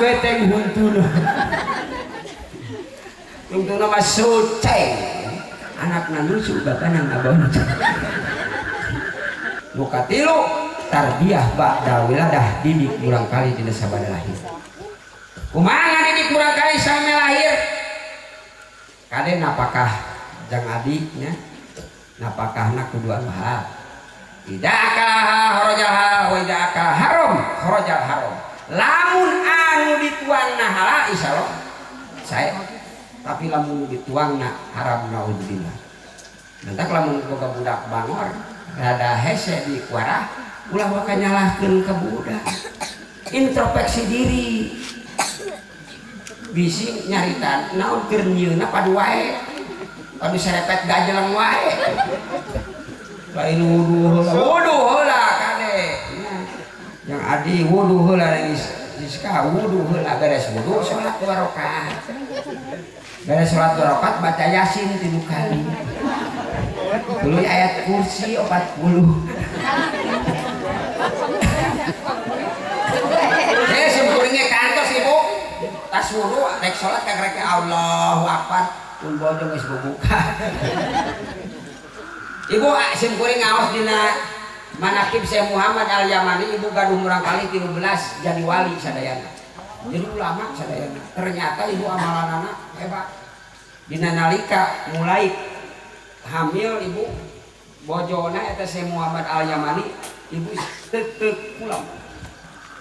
geteng huntuna. Huntuna mah suceng. Anakna lucu bapana ngabon. Nu katilu tarbiyah ba'da wiladah didik murang kali dina sabada lahir. Kumaha didik murang kali sampe lahir? Kade napakah jang adiknya? Napakahna kudu anu halal. Idza akalaha kharajaha wa idza akala haram kharajal haram. Lamun anu dituangna halal insyaallah sae. Tapi lamun dituangna haram naudzubillah. Mentak lamun boga budak bangor rada hese di kuarah ulah waka nyalahkeun ka budak. Introspeksi diri. Bisi nyaritan naon keur nyieunna padu wae. Padu serepet gajeleng wae. Lain wudu heula. Wudu heula kade. Yang adi wudu heula Iska wudu heula beres wudu salat 2 rakaat. Beres salat 2 rakaat baca Yasin 3 kali. Tuluy ayat kursi 40. Simkuringnya kantos ibu. Tas wudu rek salat ka rek Allahu Akbar. Pun bojo geus bubuka. Ibu simkuring ngaos dina Manaqib Syekh Muhammad Al Yamani ibu gaduh murang kali 13 jadi wali sadayana. Jadi ulama sadayana. Ternyata ibu amalanana hebat. Dina nalika mulai hamil ibu bojona eta Syekh Muhammad Al Yamani ibu teu kulem.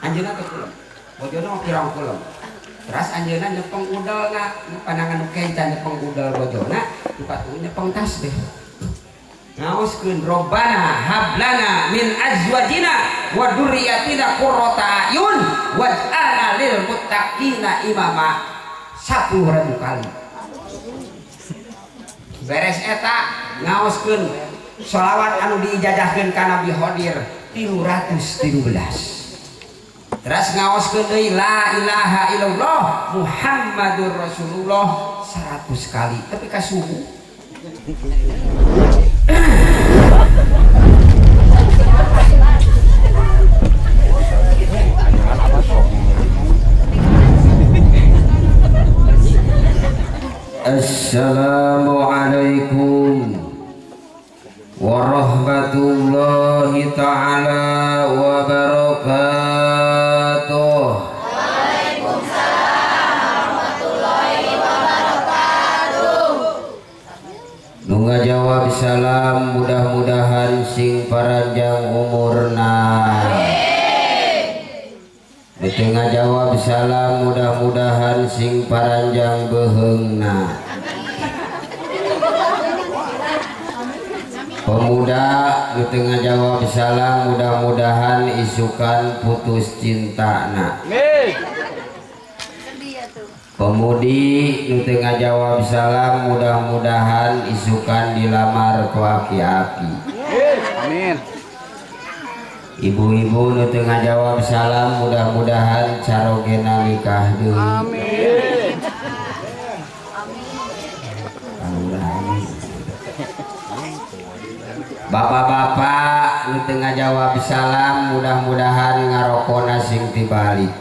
Anjeunna teu kulem. Bojona mah pirang kulem. Terus anjeunna nyepeng udelna, pandangan nu kenca nyepeng udel bojona, nu katuhu nyepeng tasbih. Ngaoskeun robbana hablana min azwajina wa dzurriyyatina qurrata a'yun waj'alna lil muttaqina imama 10.000 kali. Beres eta ngaoskeun sholawat anu diijazahkeun ka Nabi Khodir 313. Terus ngaoskeun deui la ilaha illallah Muhammadur Rasulullah 100 kali tapi ka subuh. Assalamualaikum warahmatullahi ta'ala wabarakatuh. Waalaikumsalam warahmatullahi wabarakatuh. Nu ngajawab salam mudah-mudahan sing paranjang umurna. Nu teu ngajawab salam mudah-mudahan sing paranjang beheungna. Pemuda nu teu ngajawab salam mudah-mudahan isukan putus cintana. Pemudi nu teu ngajawab salam mudah-mudahan isukan dilamar ku aki-aki. Amin. Ibu-ibu nu teu ngajawab salam mudah-mudahan carogena nikah deui. Amin. Bapak-bapak nu teu ngajawab salam mudah-mudahan ngarokona sing tibalik.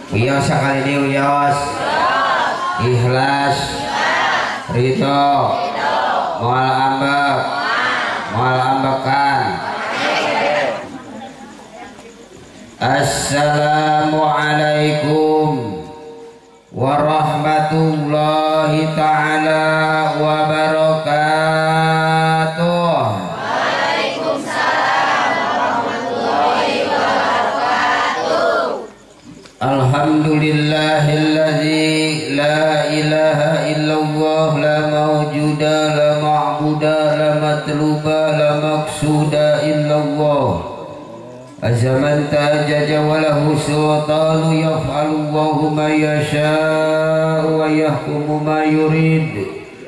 Wios sakali deui wios. Ikhlas. Ridho. Moal ambek. Moal ambekan. Assalamualaikum warahmatullahi ta'ala wabarakatuh. Waalaikumsalam warahmatullahi wabarakatuh. Alhamdulillahilladzi la ilaha illallah la mawjuda la ma'buda la matluba la maqsuda illallah. Azaman tajaja wa lahu sultanu yaf'alu Allahu ma yasha'u wa yahkumu ma yurid.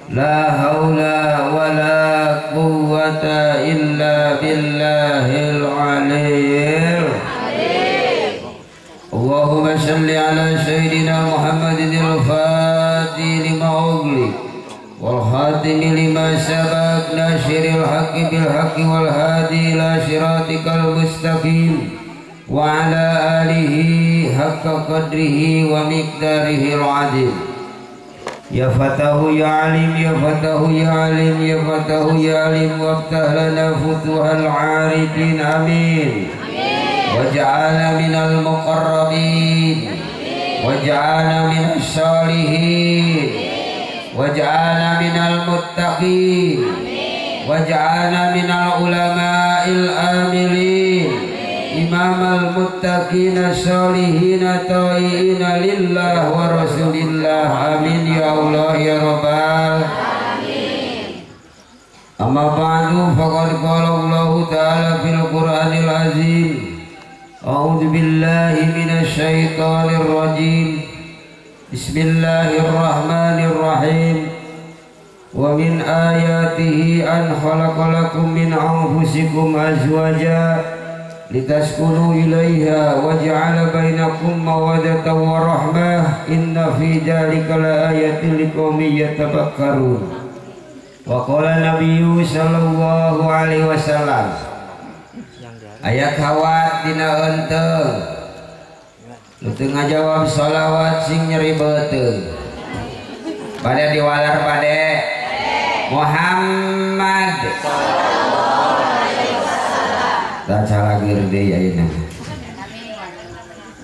La haula wa la quwwata illa billahil aliyyil azim. Allahumma shalli ala sayyidina Muhammadin al-Fatih lima ughliq wal khatimi lima sabaq nasiril haqqi bil haqqi wal hadi ila siratikal mustaqim wa ala alihi haqqa qadrihi wa miqdarihil azim. Ya fatahu ya alim, ya fatahu ya alim, ya fatahu ya alim, waftah lana futuhal arifin, amin. Waj'alna minal muqarrabin, waj'alna minas salihin, waj'alna minal muttaqin, waj'alna minal ulama'il amilin, imamal muttaqina sholihina ta'iina lillah wa rasulillah, amin ya Allah ya rabbal alamin. Amma ba'du, faqad qala Allahu ta'ala fil Qur'anil azim, a'udzu billahi minasy syaithanir rajim, bismillahirrahmanirrahim. Wa min ayatihi an khalaqalakum min anfusikum azwaja litaskunu ilaiha wa ja'ala bainakum mawaddatan wa rahmah, inna fi dzalika laayatin liqaumin yatafakkarun. Wa qala nabiyyu sallallahu alaihi wasallam, ayat hawat dina eunteng nu teu ngajawab sholawat sing nyeri beuteung bade diwalar bade Muhammad salagir deui ayeuna.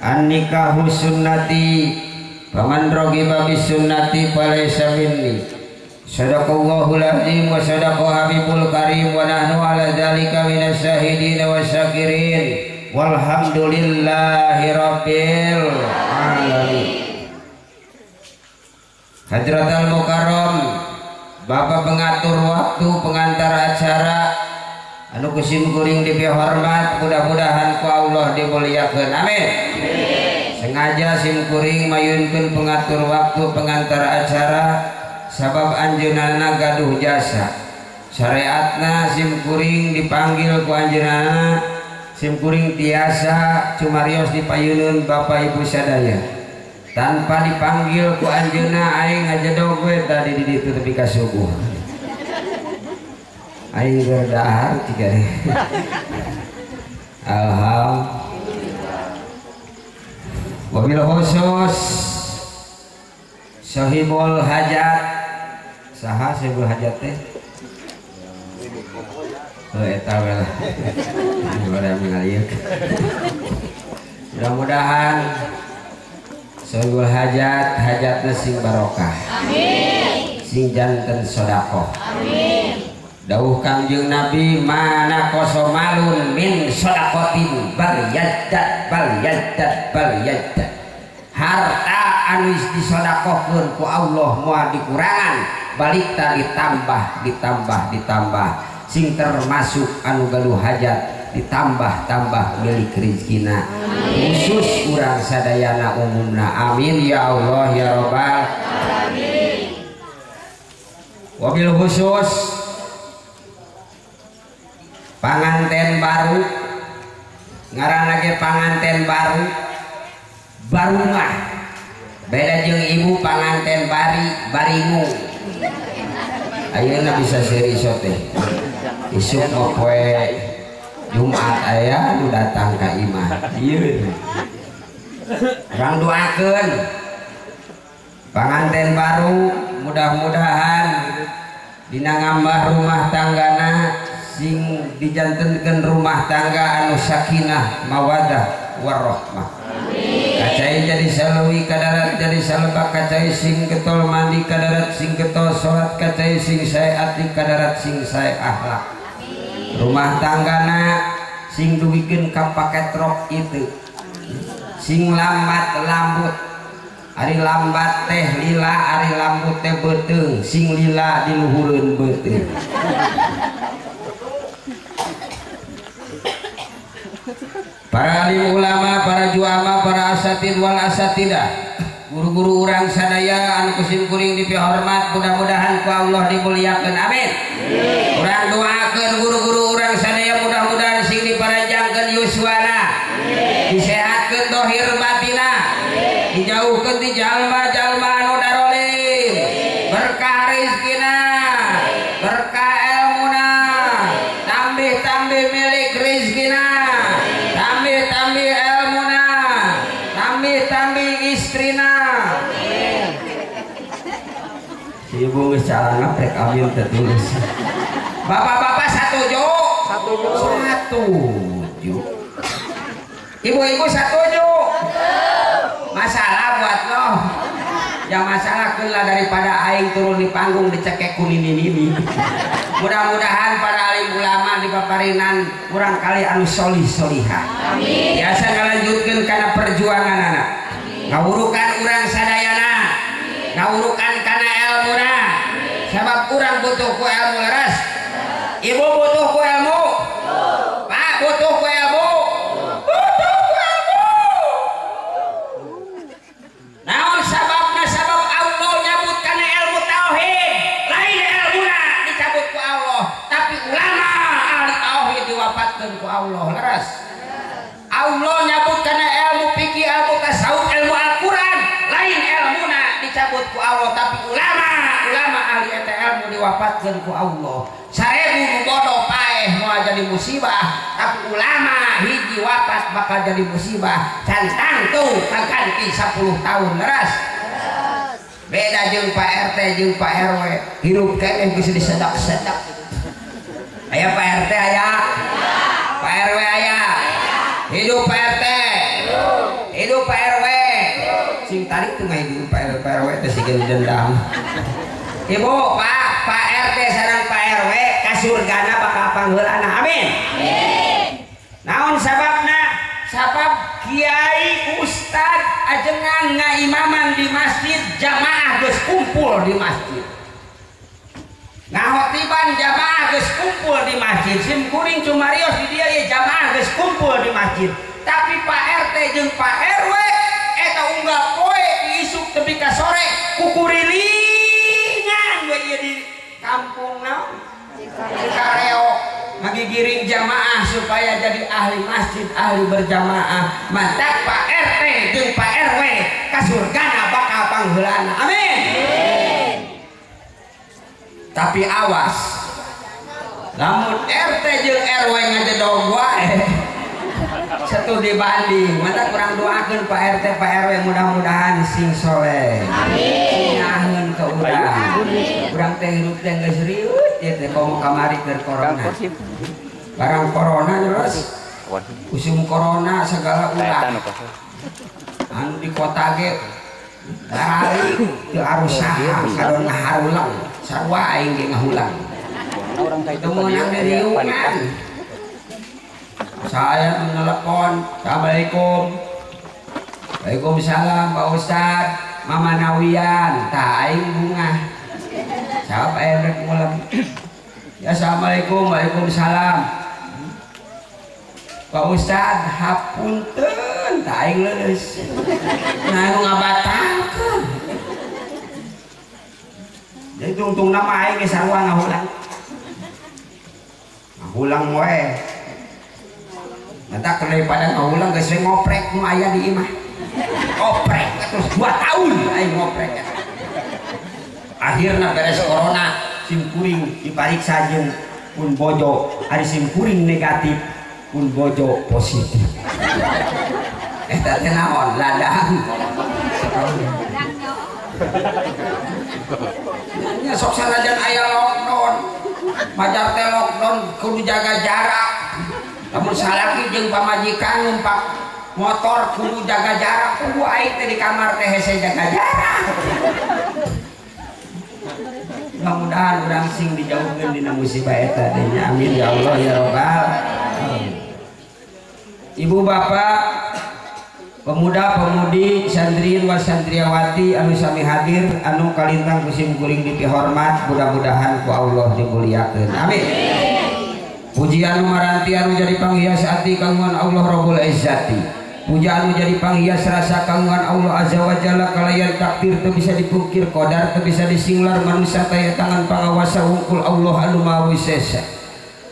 An-nikahu sunnati faman raghiba bi sunnati falaysa minni. Sadaqallahul azim wa sadaqa habibul karim wa nahnu ala dzalika minasy syahidin wasyakirin walhamdulillahi rabbil alamin. Hadratal Mukarram, Bapak pengatur waktu, pengantar acara anu kusim kuring dipihormat, mudah-mudahan ku Allah dimuliakeun, amin. Sengaja sim kuring mayunkeun pengatur waktu, pengantar acara, sabab anjeunna gaduh jasa syariatna. Sim kuring dipanggil ku anjeunna, sim kuring tiasa cumarios dipayuneun Bapak Ibu sadaya tanpa dipanggil ku anjeunna. Aing ngajedog we tadi di ditu tepi ka subuh, aing keur dahar ciga. Alhamdulillah. Wabil khusus sahibul hajat. Saha sahibul hajat teh? Oh eta we lah. Mudah-mudahan sahibul hajat hajatna sing barokah, amin. Sing janten sedekah, amin. Dawuh Kangjeng Nabi, mana kosomalun min sodakotin bal yaddat bal yaddat bal yaddat. Harta anu disodakohkeun ku Allah moal dikurangan, balik ta ditambah ditambah ditambah, sing termasuk anu gaduh hajat ditambah-tambah milik rezekina, khusus urang sadayana umumna, amin ya Allah ya rabbal alamin. Wabil khusus panganten baru, ngaranna ge panganten baru, barungah beda jeung ibu panganten bari baringung. Ayeuna bisa seuri teh isuk mah poe Jumat aya nu datang ka imah ieu. Urang doakeun panganten baru, mudah-mudahan dina ngambah rumah tanggana sing dijantenkeun rumah tangga anu sakinah mawadah warahmah. Kacai jadi saleuwi kadarat jadi salebak, kacai sing getol mandi kadarat sing getol salat, kacai sing sae ati kadarat sing sae akhlak. Rumah tanggana sing dugikeun ka paketrok itu sing lambat lambut, ari lambat teh lila, ari lambut teh beuteung, sing lila diluhureun beuteung. Para alim ulama, para juama, para asatid wal asatidah, guru-guru urang sadaya anu kusim kuring dipihormat, mudah-mudahan ku Allah dimuliakeun, amin. Urang doakeun guru-guru urang sadaya mudah-mudahan sing diparanjangkeun yuswana, disehatkeun dohir batina, dijauhkeun ti jalma-jalma anu darolim, berkah rezekina, berkah elmuna, tambih-tambih milik rezekina, tambih-tambih Si ibu geus calana prek amin teu tulis. Bapak-bapak satuju? Satuju. Ibu-ibu satuju? Masalah buat lo. Yang masalah keula daripada aing turun di panggung dicekek ku nini-nini. Mudah-mudahan para alim ulama di paparinan kurang kali anu solih solihah. Amin. Biasa ngalanjutkeun kana perjuanganana. Ngawurukan urang sadayana. Ngawurukan kana elmuna. Sabab urang butuh ku ilmu leres. Ibu butuh ku ilmu. Pak butuh ku ilmu. Butuh ku ilmu. Naon sababna? Sabab Allah nyabut kana ilmu tauhid. Lain ilmuna dicabut ku Allah, tapi ulama ahli tauhid diwafatkeun ku Allah leres. Allah nyabut kana ilmu fikih, ilmu tasawuf, ilmu Al-Qur'an, lain ilmuna dicabut ku Allah, tapi ulama ahli eta ilmu diwafatkeun ku Allah. 1000 nu bodoh paeh moal jadi musibah, tapi ulama hiji wafat bakal jadi musibah. Can tangtu kaganti 10 tahun leres. Beda jeung Pak RT jeung Pak RW, hirup keneh geus disedak-sedak. Aya Pak RT aya? Pak RW aya? Hidup Pak RT. Hidup Pak RW. Sing tarik tuh hidup Pak RW, Pak RW teh siga dendam. Ibu, Pak, Pak RT sareng Pak RW ka surgana bakal pangheulana. Amin. Amin. Naon sababna? Sabab kiai ustad ajengan ngaimaman di masjid, jamaah geus kumpul di masjid. Ngahotiban jamaah geus kumpul di masjid. Sim kuring cumarios di dieu ye jamaah geus kumpul di masjid. Tapi Pak RT jeung Pak RW eta unggal poe isuk tepi ka sore kukurilingan we ieu di kampung naon? Cikareo ngagigiring jamaah supaya jadi ahli masjid, ahli berjamaah. Mantap Pak RT jeung Pak RW ka surgana bakal pangheulana. Amin. Tapi awas, lamun RT jeung RW ngajedog wae satu dibanding. Mantap kurang doakeun Pak RT Pak RW mudah-mudahan sing soleh. Amin. Sing nyaheun ka urang. Urang teh hirup teh geus riut ieu teh komo kamari keur corona. Barang corona terus usum corona segala ulah. Anu di kota ge barali teu arusaha kadon ngaharulang. Sarua aing ge ngahulang. Teu meunang diriungan. Saya menelepon, Assalamualaikum. Waalaikumsalam Pak Ustad, Mama Nawian, tah aing bungah. Siapa aing rek ngulem? Ya Assalamualaikum, waalaikumsalam. Pak Ustad, hapunten, tah aing leuleus. Nah, nu ngabatalkeun. Jadi tungtung nama aing ge sarua ngahulang. Ngahulang we. Nanti daripada ngahulang geus we ngoprek nu aya di imah. Ngoprek terus 2 tahun aing ngoprek. Akhirna beres corona sim kuring dipariksa jeung pun bojo, ari sim kuring negatif, pun bojo positif. Eta teh naon? Ladang. Nya sok sanajan aya lockdown. Majar teh lockdown kudu jaga jarak. Lamun salaki jeung pamajikan numpak motor kudu jaga jarak, kudu aing teh di kamar teh hese jaga jarak. Mudah-mudahan urang sing dijauhkeun dina musibah eta teh nya. Amin ya Allah ya rabbal alamin. Ibu bapak, pemuda-pemudi, santriin wa santriawati anu sami hadir anu kalintang ku sim kuring dipihormat, mudah-mudahan ku Allah dimuliakeun. Amin. Pujian nu maranti anu jadi panghias ati kagungan Allah Rabbul Izzati. Pujian anu jadi panghias rasa kagungan Allah Azza wa Jalla kalayan takdir teu bisa dipungkir, qadar teu bisa disinglar, manusia taya tangan pangawasa wungkul Allah anu Maha Wisesa.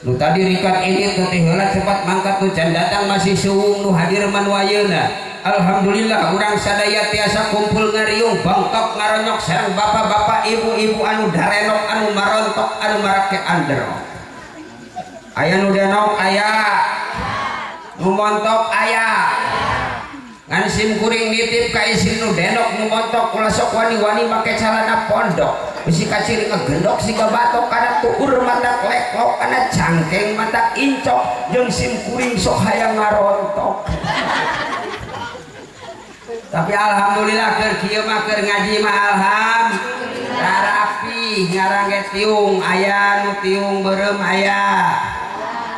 Nu tadi rikat ini teu teh heula cepat mangkat nu can datang masih suwung nu hadir man wayeuna. Alhamdulillah urang sadaya tiasa kumpul ngariung bangkok ngaronyok sareng bapak-bapak ibu-ibu anu darenok anu marontok anu marake anderok. Aya nu denok aya, nu montok aya. Ngan sim kuring nitip ka istri nu denok nu montok ulah sok wani-wani make calana pondok. Bisi kaciri ngegendok siga batok kana tuur mata kleklok kana cangkeng mata incok jeung sim kuring sok hayang ngarontok. Tapi alhamdulillah keur kieu mah keur ngaji mah alhamdulillah rapi ngarang ge tiung aya nu tiung beureum aya,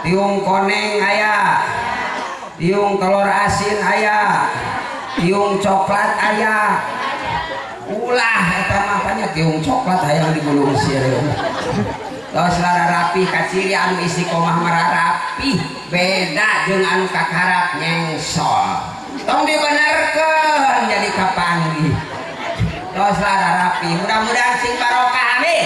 tiung koneng aya, tiung telur asin aya, tiung coklat aya. Ulah eta mah banyak tiung coklat hayang digulung sireum. Tos lara rapi kaciri anu istiqomah mararapi beda jeung anu kakarap nyengsol. Tong dibenerkeun jadi kapanggih. Tos lara rapi, mudah-mudahan sing barokah amin.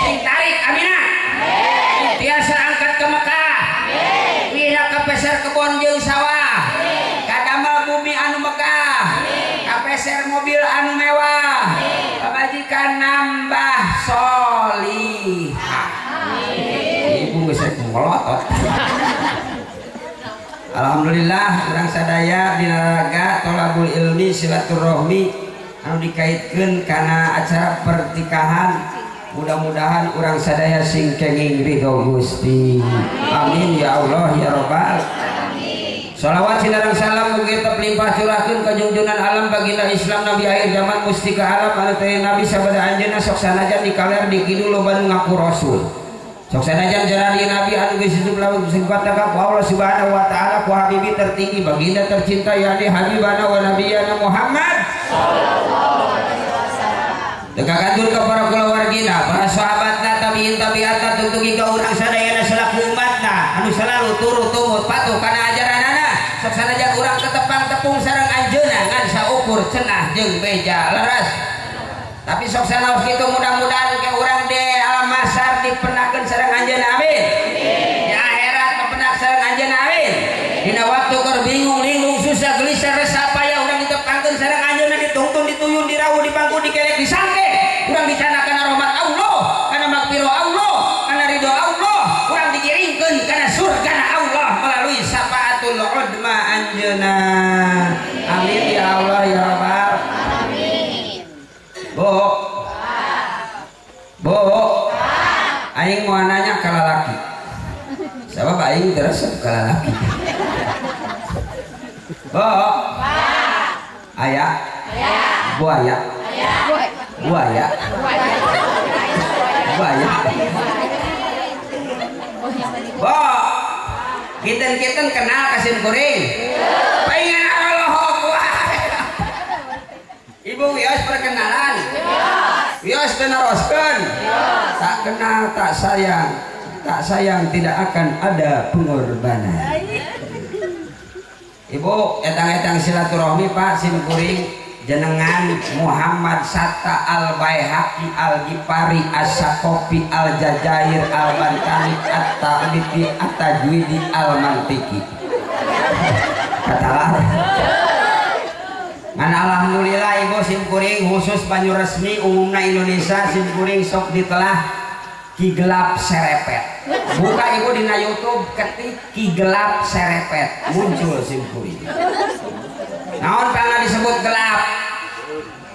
Sing tarik amina. Amin. Tiasa angkat ke Mekah. Amin. Pihak kapeser kebon jeung sawah. Amin. Kadamel bumi anu Mekah. Amin. Kapeser mobil anu mewah. Amin. Pamajikan nambah solihah. Amin. Ibu geus ngelotot. Alhamdulillah urang sadaya dina raga tolabul ilmi silaturahmi anu dikaitkeun kana acara pertikahan, mudah-mudahan urang sadaya sing kenging ridho Gusti. Amin ya Allah ya Rabbal alamin. Shalawat sinareng salam mugi terlimpah curahkeun ka junjunan alam baginda Islam Nabi akhir zaman mustika alam anu teh Nabi sabada anjeunna sok sanajan di kaler di kidul loba nu ngaku rasul. Sok sanajan jarari Nabi anu geus hidup lamun sifat ka Allah Subhanahu wa taala ku habibi tertinggi baginda tercinta yakni habibana wa nabiyana Muhammad sallallahu alaihi wasallam. Dekakantur ka para kulawargina, para sahabatna, tabiin tabiatna, tuntungi ka urang sadayana selaku umatna anu selalu turut tumut patuh kana ajaranana. Sok sanajan urang tetepang tepung sareng anjeunna ngan saukur cenah jeung beja leres. Tapi sok sanaos kitu mudah-mudahan ke urang di alam masar dipenakeun sareng anjeunna amin. Di akhirat pepenak sareng anjeunna amin. Dina waktu keur bingung linglung susah gelisah resah payah urang ditepangkeun sareng anjeunna ditungtun dituyun dirawuh dipangku dikelek disangke urang dicana kana rahmat Allah kana magfirah Allah kana ridho Allah urang digiringkeun kana surgana Allah melalui syafaatul udma anjeunna. Amin ya Allah ya Rabbal alamin. Bu, bu, aing mau nanya ke lalaki. Sebab aing terus ke lalaki. Bu, ayah, buaya, buaya, buaya. Bu, kinten-kinten kenal kasim kuring. Pengen Allah wae. Ibu wios perkenalan. Wios tenaroskeun. Tak kenal tak sayang. Tak sayang tidak akan ada pengorbanan. Ibu etang-etang silaturahmi Pak sim kuring jenengan Muhammad Satta Al Baihaqi Al Gipari As-Sakofi Al Jajair Al Bantani At-Ta'liti At-Tajwidi Al Mantiki. Katalah. Ngan alhamdulillah ibu sim kuring khusus Banyuresmi umumna Indonesia sim kuring sok ditelah Ki Gelap Serepet. Buka ibu dina YouTube ketik Ki Gelap Serepet muncul sim kuring. Naon pangna disebut gelap?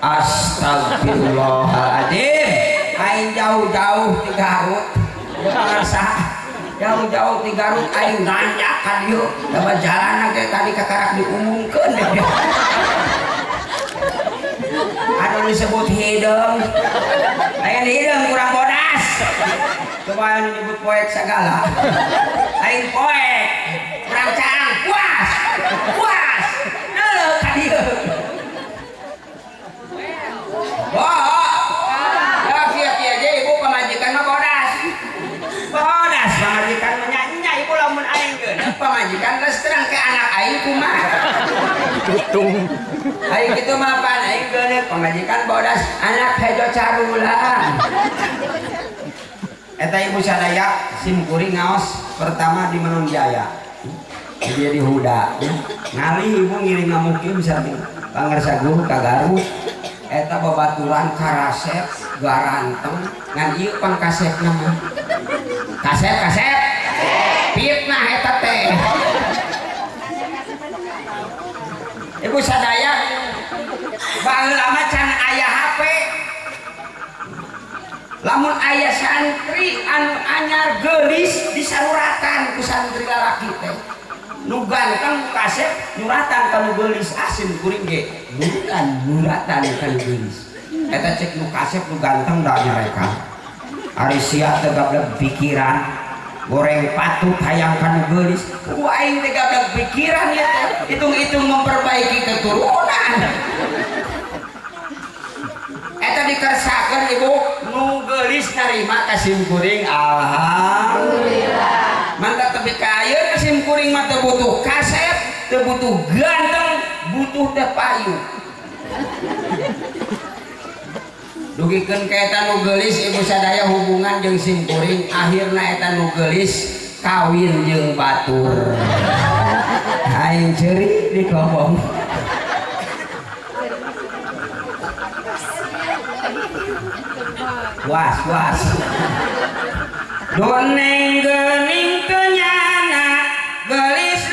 Astagfirullahaladzim. Aing jauh-jauh ti Garut. Ngarsa jauh-jauh ti Garut aing nanjak ka dieu. Da jalanna ge tadi kakarak diumumkeun. Anu disebut hideung. Aing hideung kurang bodas. Coba anu nyebut poek sagala. Aing poek kurang caang puas. Puas. Deuleu ka dieu. Wah. Ya kieu-kieu ge ibu pamajikan mah bodas. Bodas pamajikan mah nya ibu lamun aing geuneuh pamajikan geus terang ke anak aing kumaha. Tutung. Aing kitu mah pan aing geuneuh pamajikan bodas anak hejo carulang. Eta ibu sadaya sim kuring ngaos pertama di Menun Jaya. Dia di Huda. Ngali ibu ngiring ngamukim sareng pangersa guru ka Garut. Eta babaturan karasep garanteng ngan ieu pangkasepna mah. Kasep kasep. Fitnah eta teh. Ibu sadaya baheula mah can aya HP. Lamun aya santri anu anyar geulis disaruratan ku santri lalaki teh. Nu ganteng kasep nyuratan ka nu geulis asim kuring ge. Bukan nyuratan ka nu geulis. Eta cek nu kasep nu ganteng da nyarekan. Ari sia teh gableg pikiran, goreng patut hayang ka nu geulis. Ku aing teh gableg pikiran ieu teh, hitung-hitung memperbaiki keturunan. Eta dikersakeun ibu nu geulis narima ka sim kuring alhamdulillah. Mantap tepi ka ayeuna sim kuring mah teu butuh kasep, teu butuh ganteng, butuh teh payu. Dugikeun ka eta nu geulis ibu sadaya hubungan jeung sim kuring, akhirna eta nu geulis kawin jeung batur. Aing ceuri dikobong. Was was doneng geuning teu nyana geulis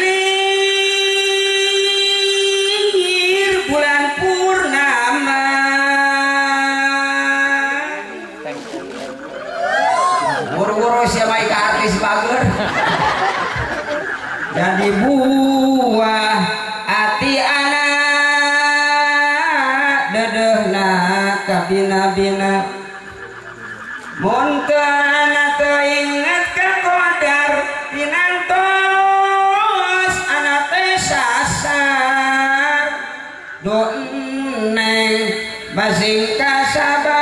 lir bulan purnama. Buru-buru siapa ka artis bager jadi buah ati anak dedehna kabina-bina. Mun teu anak teu inget ka qadar pinantos anak teh sasar. Doneng basing kasabar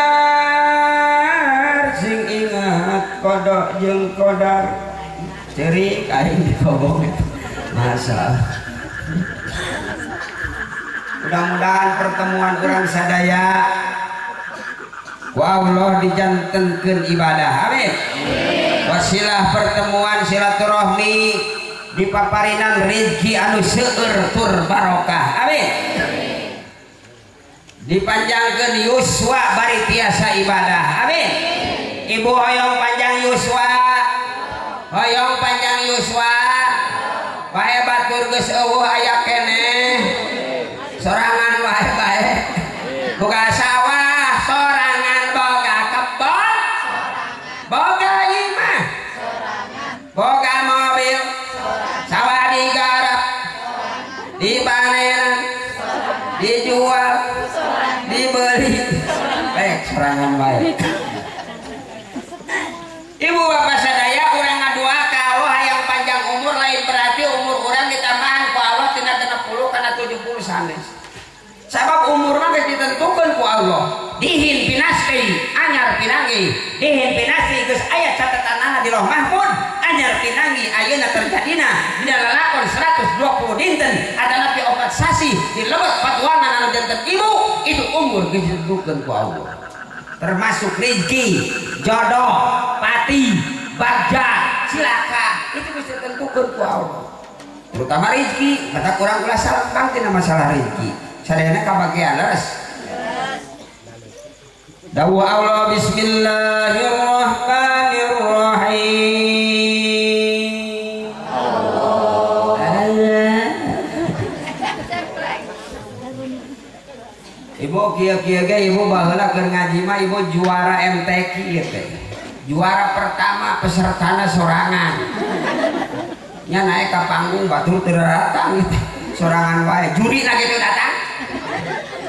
sing inget kodok jeung qadar. Cerik aing dikobong itu. Masalah. Mudah-mudahan pertemuan urang sadaya ku Allah dijantenkeun ibadah. Amin. Wasilah pertemuan silaturahmi dipaparinan rezeki anu seueur tur barokah. Amin. Dipanjangkeun yuswa bari tiasa ibadah. Amin. Ibu hoyong panjang yuswa, hoyong panjang yuswa. Bae batur geus eueuh aya keneh. Sorangan wae bae. Boga sawah sorangan, boga kebon boga imah boga mobil, sawah digarap, dipanen, dijual, dibeli, baik sorangan baik. Ibu bapak sadaya urang ngadua ka Allah hayang panjang umur, lain berarti umur urang ditambahan ku Allah tina 60 kana 70 sanes. Sabab umur mah geus ditentukeun ku Allah. Dihin pinasti anyar pinangi, dihin pinasti geus aya catatanana di Lauh Mahfud, anyar pinangi ayeuna terjadina dina lalakon 120 dinten atanapi 4 sasi di lebet patuangan anu janten ibu, itu umur geus ditentukeun ku Allah. Termasuk rezeki, jodoh, pati, bagja, cilaka, itu geus ditentukeun ku Allah. Terutama rezeki, kata kurang ulah salah bang tina masalah rezeki. Sadayana kabagian leres. Dawuh Allah bismillahirrahmanirrahim. Allah. Ibu kieu-kieu ge ibu baheula keur ngaji mah ibu juara MTQ ieu teh. Juara pertama pesertana sorangan. Nya naik ka panggung batur teu datang sorangan wae. Jurina ge teu datang.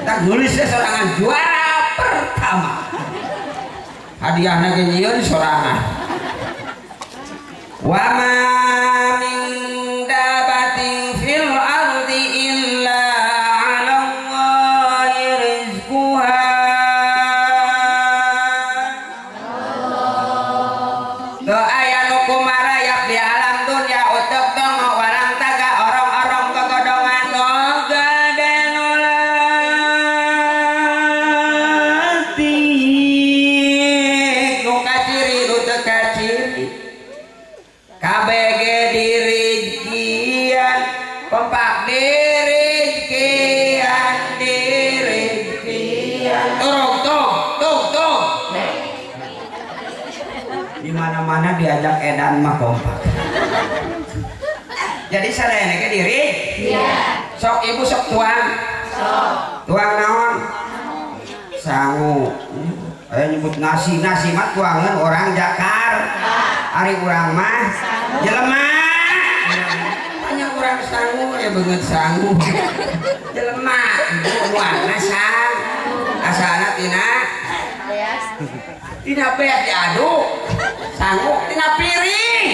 Tak nulisnya sorangan juara pertama, hadiahnya ge nyieun sorangan. Wa ma min dabatin fil ardi illa 'ala Allahi rizquha. Teu aya nu kumarayap di alam dunya uteuk dongo warang taga orong-orong gogodongan gade nu leutik nu kaciri nu teu kaciri KBG dirizkian kompak dirizkian dirizkian turung tung tung tung. Di mana-mana diajak edan mah kompak. Jadi sadayana ge diri. Sok ibu sok tuang. Sok. Tuang naon? Sangu. Aya nyebut nasi, nasi mah tuangan orang Jakarta. Ari urang mah jelema. Banyak urang sangu ya beungeut sangu. Jelema ibu nuangna sang. Asalna tina beas. Tina beas diaduk. Sangu tina piring.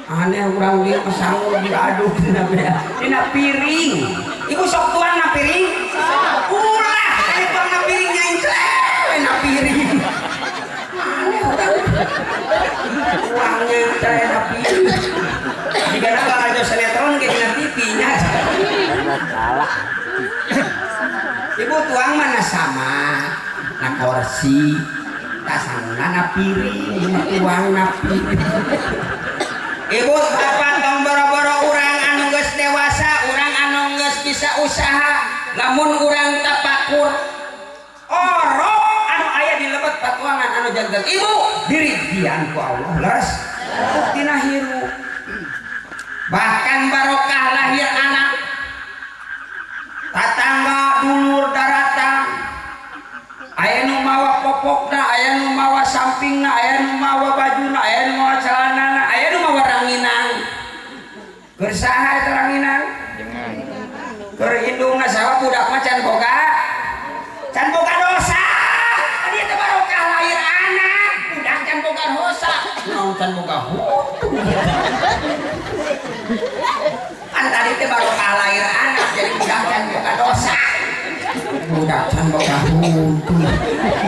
Aneh urang dieu mah sangu diaduk tina beas. Tina piring. Ibu sok tuang na piring? Ulah, ari tuang na piring nyencleh na piring. Aneh urang. Tuang nyencleh na piring. Jigana barajo sinetron ge dina TV nya. Salah. Ibu tuang mana sama na kursi, tasanguna na piring, tuang na piring. Ibu bapak tong boro-boro urang anu geus dewasa, urang anu geus bisa usaha, lamun urang tapakur orok anu aya di lebet patuangan anu janten ibu dirijian ku Allah leres tina hirup. Bahkan barokah lahir anak tatangga dulur daratang aya nu mawa popokna, aya nu mawa sampingna, aya nu mawa bajuna, aya nu mawa celanana, aya nu mawa ranginang. Keur saha eta ranginang? Keur indungna saha budak mah can boga dosa. Tadi eta barokah lahir anak, budak can boga dosa. Naon can boga hutu. Kan tadi teh barokah lahir anak jadi budak can boga dosa. Budak can boga huntu.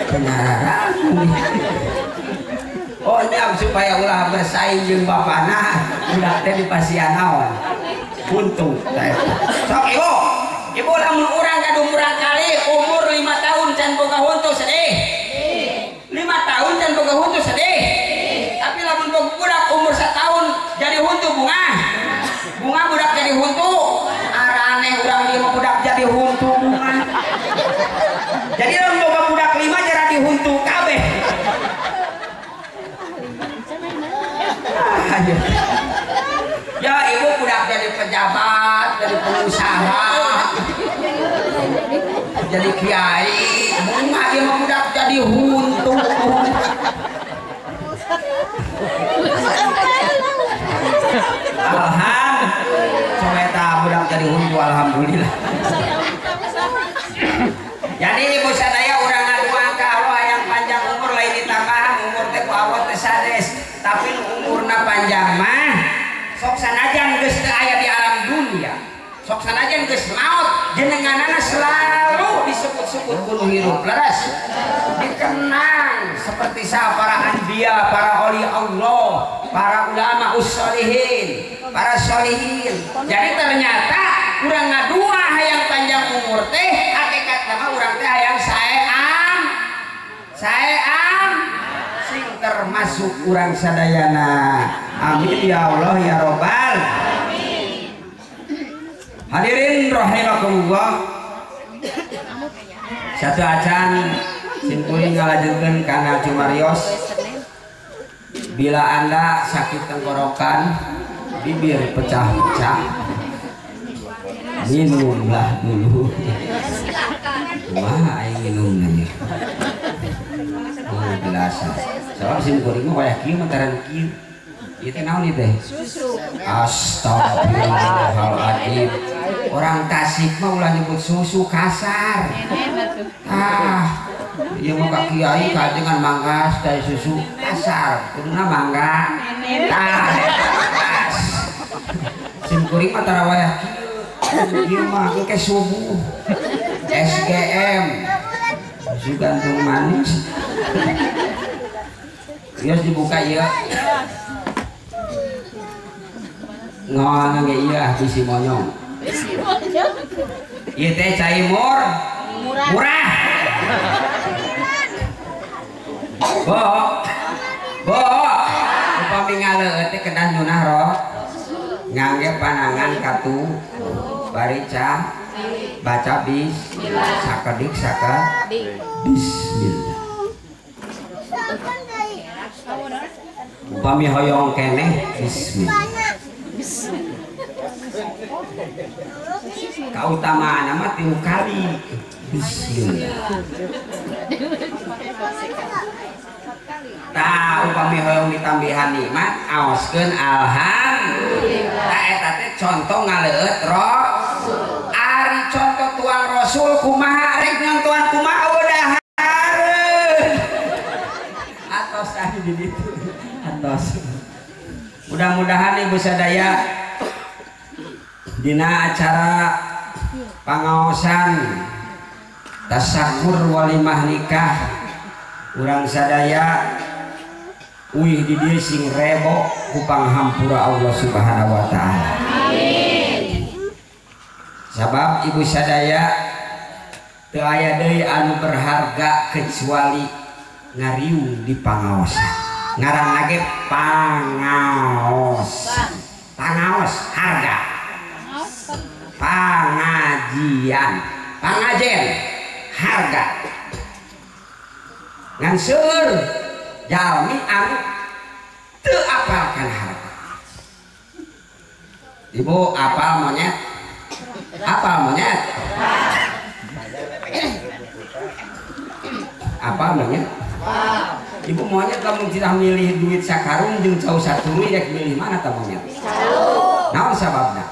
Kenaraan. Oh nya supaya ulah bersaing jeung bapana, budak teh dipasian naon? Huntu. Sok ibu, ibu lamun urang gaduh murang kali umur 5 tahun can boga huntu sedih. 5 tahun can boga huntu sedih. Tapi lamun boga budak umur 1 tahun jadi huntu bunga. Bunga budak jadi huntu. Araneh urang ieu mah budak jadi huntu bunga. Jadi lamun boga budak 5 jadi huntu kabeh. Ya ibu budak jadi pejabat, jadi pengusaha, jadi kiai. Bunga ieu mah budak jadi huntu. Alhamdulillah. Coba eta budak jadi huntu alhamdulillah. Jadi ibu sadaya urang ngadoa ka Allah yang panjang umur lain ditambahan umur teh ku Allah teh sanes, tapi nu umurna panjang mah sok sanajan geus teu aya di alam dunia. Sok sanajan geus maot jenenganana selalu disebut-sebut ku nu hirup leres. Dikenang seperti sa para anbiya, para wali Allah, para ulama usholihin, para sholihin. Jadi ternyata urang ngadua hayang panjang umur teh hakikatna mah urang teh hayang saeam. Saeam sing termasuk urang sadayana. Amin ya Allah ya robbal alamin. Hadirin rahimakumullah. Satu acan simkuring ngalajeungkeun kana cumarios. Bila Anda sakit tenggorokan, bibir pecah-pecah, minumlah dulu. Wah, aing minum nanya. Oh, gelasan. Soal simkuring mah wayah kieu mah taran kieu. Ieu teh naon ieu teh? Susu. Astagfirullahaladzim. Orang Tasik mah ulah nyebut susu kasar. Ah, ieu mah ka kiai kajengan manggas dari susu kasar. Kuduna mangga. Tah, pas. Simkuring mah tara wayah kieu. Ieu mah engke subuh. SGM. Susu gantung manis. Geus dibuka ieu. Ngomong ge ieu ah bisi monyong. Bisi monyong. Ieu teh cai murah. Murah. Bo. Bo. Upami ngaleueut teh kedah nyunah roh. Ngangge panangan katu barica baca bis sakedik sakedik bismillah. Upami hoyong keneh bismillah. Kautamaan mah 3 kali bismillah. Tah upami hoyong ditambihan nikmat aoskeun alhamdulillah. Tah eta teh contoh ngaleueut rasul. Ari contoh tuang rasul kumaha rek nyontohan kumaha udahareun. Atos tadi di ditu. Atos. Mudah-mudahan ibu sadaya dina acara pangaosan tasakur walimah nikah urang sadaya uih di dieu sing rebo ku panghampura Allah Subhanahu wa taala. Amin. Sabab ibu sadaya teu aya deui anu berharga kecuali ngariung di pangaosan. Ngaranna ge pangaosan. Pangaos harga. Pangajian, pangajen harga. Ngan seueur jalmi anu teu apalkan harga. Ibu apal monyet? Apal monyet? Apal monyet? Ibu monyet lamun tidak milih duit sakarung jeung cau saturi rek milih mana ta monyet? Naon sababna?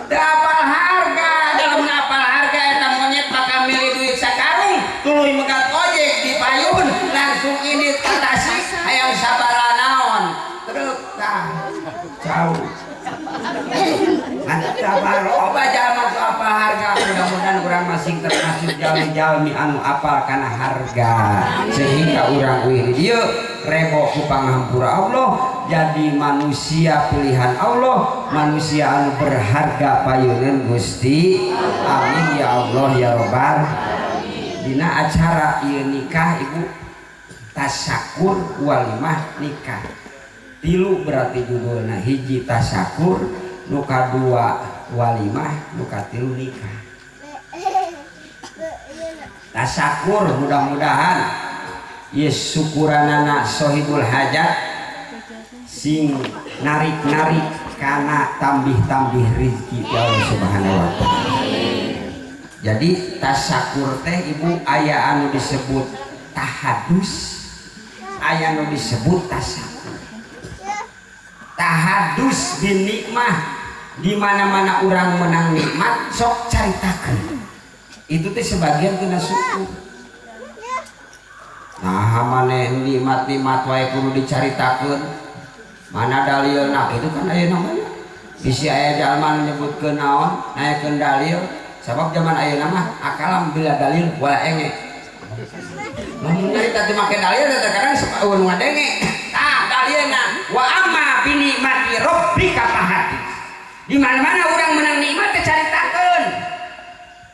Teu apal harga. Lamun apal harga eta monyet bakal milih duit sakarung tuluy megat ojek di payun langsung ini ka Tasik hayang sabaraha naon truk tah cau. Mantap loba jalma teu apal harga. Mudah-mudahan urang masing termasuk jalmi-jalmi anu apal kana harga sehingga urang uih di dieu rebo ku panghampura Allah jadi manusia pilihan Allah, manusia anu berharga payuneun Gusti. Amin ya Allah ya Robbal. Dina acara ieu nikah ibu tasakur walimah nikah tilu berarti judulna hiji tasakur, nu kadua walimah, nu katilu nikah. Tasakur mudah-mudahan ieu syukuranana sohibul hajat sing narik-narik kana tambih-tambih rezeki ti Allah Subhanahu wa taala. Jadi tasakur teh ibu aya anu disebut tahadus, aya anu disebut tasakur. Tahadus bin nikmah, di mana-mana orang menang nikmat sok caritakeun. Itu teh sebagian tina syukur. Nah, maneh nikmat-nikmat wae kudu dicaritakeun. Mana dalilna? Itu kan aya namanya. Bisi aya jalma nyebutkeun naon, naekeun dalil. Sabab zaman ayeuna mah akalam bila dalil wala enge. Lamun nyarita teu make dalil terkadang eueun ngadenge. Tah dalilna wa amma bi nikmati rabbika fahadits. Di mana-mana urang menang nikmat teh caritakeun.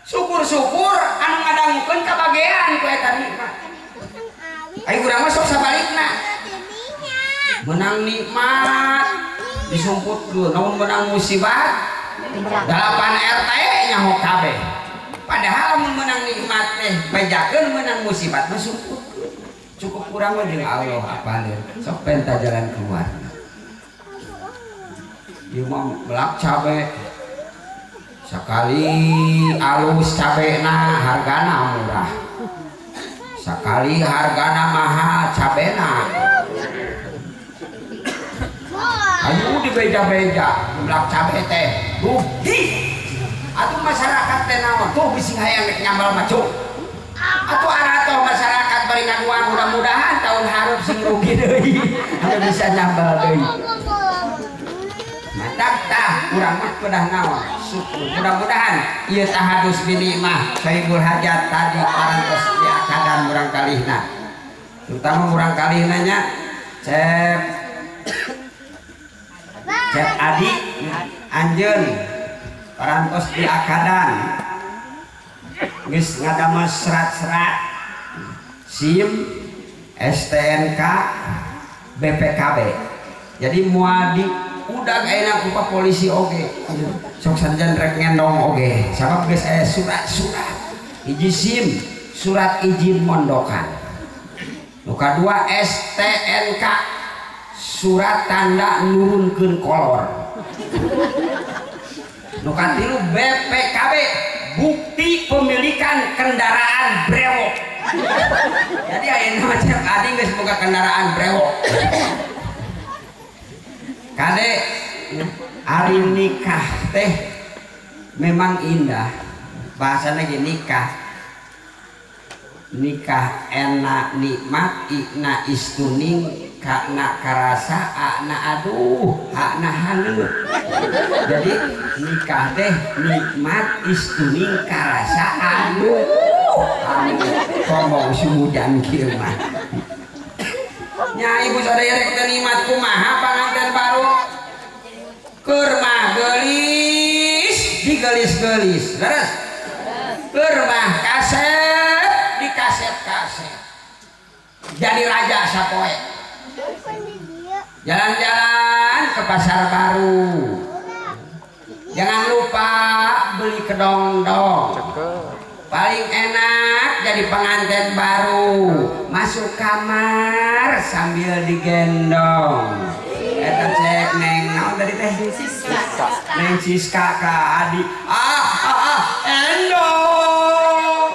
Syukur-syukur anu ngadangukeun kabagean ku eta nikmat. Ayo urang mah sok sabalikna. Menang nikmat disumputkeun, namun menang musibah 8 RT nyaho kabeh. Padahal mun menang nikmat teh bejakeun, menang musibah mah sumputkeun. Cukup kurang mah jeung Allah apaleun. Sok penta jalan keluar. Ieu mah melak cabe. Sakali alus cabena hargana murah. Sakali hargana mahal cabena. Ayo dibeja-beja melak cabe teh rugi. Atuh masyarakat teh naon tuh bisi hayang rek nyambal macu. Atuh aratoh masyarakat bari ngaduan mudah-mudahan tahun hareup sing rugi deui anu bisa nyambal deui. Mantap tah urang mah pedah naon syukur. Mudah-mudahan ieu tahadus binikmah sahibul hajat tadi parantos diakadan murang kalihna. Terutama murang kalihna nya Cep Cep Adi anjeun parantos diakadan geus ngadamel serat-serat SIM, STNK, BPKB. Jadi moal di udag ayeuna ku polisi oge. Sok sanajan rek ngendong oge. Sabab geus aya surat-surat. Hiji SIM, surat izin mondokan. Nu kadua STNK, surat tanda nurunkeun kolor. Nu katilu BPKB, bukti pemilikan kendaraan brewok. Jadi ayeuna mah Cep Adi geus boga kendaraan brewok. Kade ari nikah teh memang indah. Bahasana ge nikah. Nikah enak nikmat ikna istuning kakna karasa akna aduh hakna haneut. Jadi nikah teh nikmat istuning karasa aduh ngomong sumudan kieu mah. Nya ibu sadaya rek teu nikmat kumaha panganten baru keur mah geulis digelis-gelis leres keur mah kasep dikasep-kasep jadi raja sapoe. Jalan-jalan ke pasar baru, jangan lupa beli kedondong. Paling enak jadi pengantin baru, masuk kamar sambil digendong. Eta cek neng naon tadi teh? Siska. Neng Siska ka Adi. Ah ah ah endong.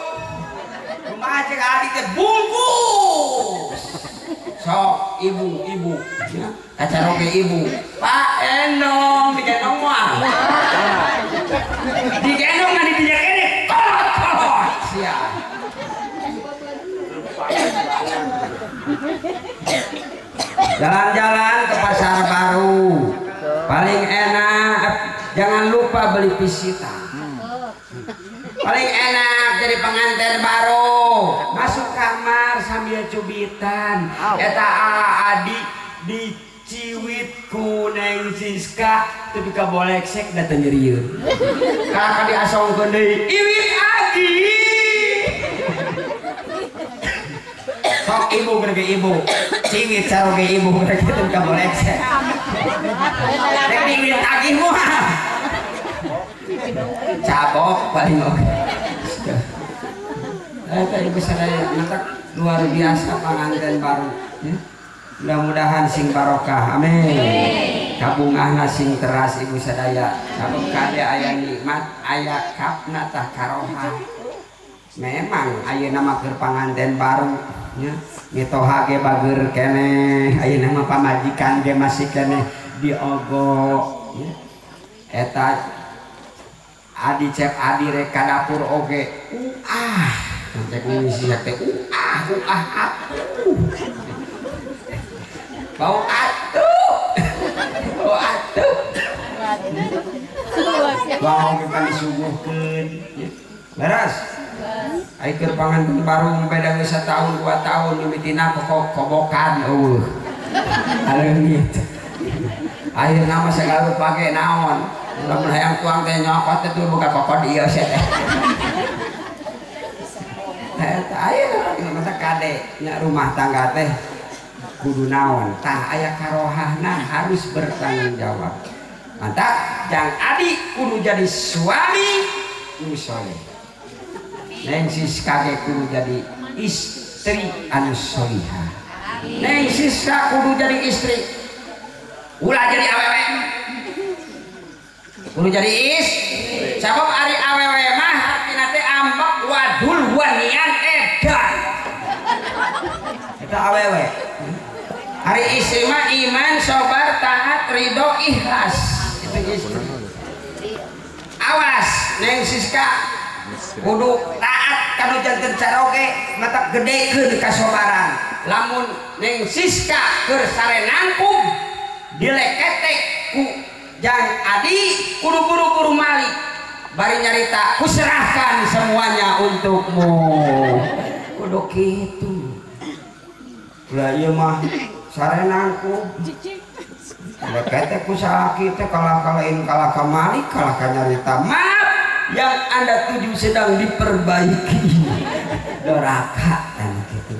Kumaha cek Adi teh bungkus. Sok ibu-ibu ya, kacaroge ibu. Pak endong digendong moal. Digendong ngan didinya kene kolot-kolot sia. Jalan-jalan ke pasar baru. Paling enak jangan lupa beli pisita. Paling enak jadi pengantin baru, masuk kamar sambil cubitan. Eta Adi diciwit ku Neng Siska teu ka boleksek da teu nyerieun. Kalahka diasongkeun deui, iwit agi. Sok ibu gerge ibu, ciwit saroge ibu gerge teu ka boleksek. Rek diwit agi moal. Cabok paling oke. Eta ibu sadaya mantap luar biasa panganten baru. Ya. Mudah-mudahan sing barokah. Amin. Kabungahna sing teras ibu sadaya. Sabab kade aya nikmat, aya kapna tah karohah. Memang ayeuna mah keur panganten baru nya. Mitoha ge bageur keneh, ayeuna mah pamajikan ge masih keneh diogo nya. Eta Adi Cep Adi rek ka dapur oge uah cek ngisi teh uah uah atuh bau atuh bau atuh bau kita disuguhkeun beres ai keur panganten baru beda geus satahun 2 tahun mimitina kobokan eueuh aleungit akhirna mah sagala rupa ge naon lamun hayang tuang teh nyokot teh buka kokod ieu sia teh. Eta aya mata kade nya rumah tangga teh kudu naon tah aya karohahna harus bertanggung jawab. Mantap jang Adi kudu jadi suami nu soleh. Neng Siska ge kudu jadi istri anu solihah. Neng Siska kudu jadi istri. Ulah jadi awewe. Kudu jadi is sabab ari awewe mah artina teh ambek wadul wanian edan eta awewe. Ari istri mah iman sabar taat ridho ikhlas itu istri. Awas Neng Siska kudu taat kanu janten caroge matak gedekeun kasobaran. Lamun Neng Siska keur sare nangkub dileketek ku Jang Adi kudu buru-buru malik bari nyarita kuserahkan semuanya untukmu kudu kitu lah ieu mah sarenangku lekete ku salaki teh kalah-kalain kalah ka malik kalah ka nyarita maaf yang Anda tuju sedang diperbaiki doraka kan gitu.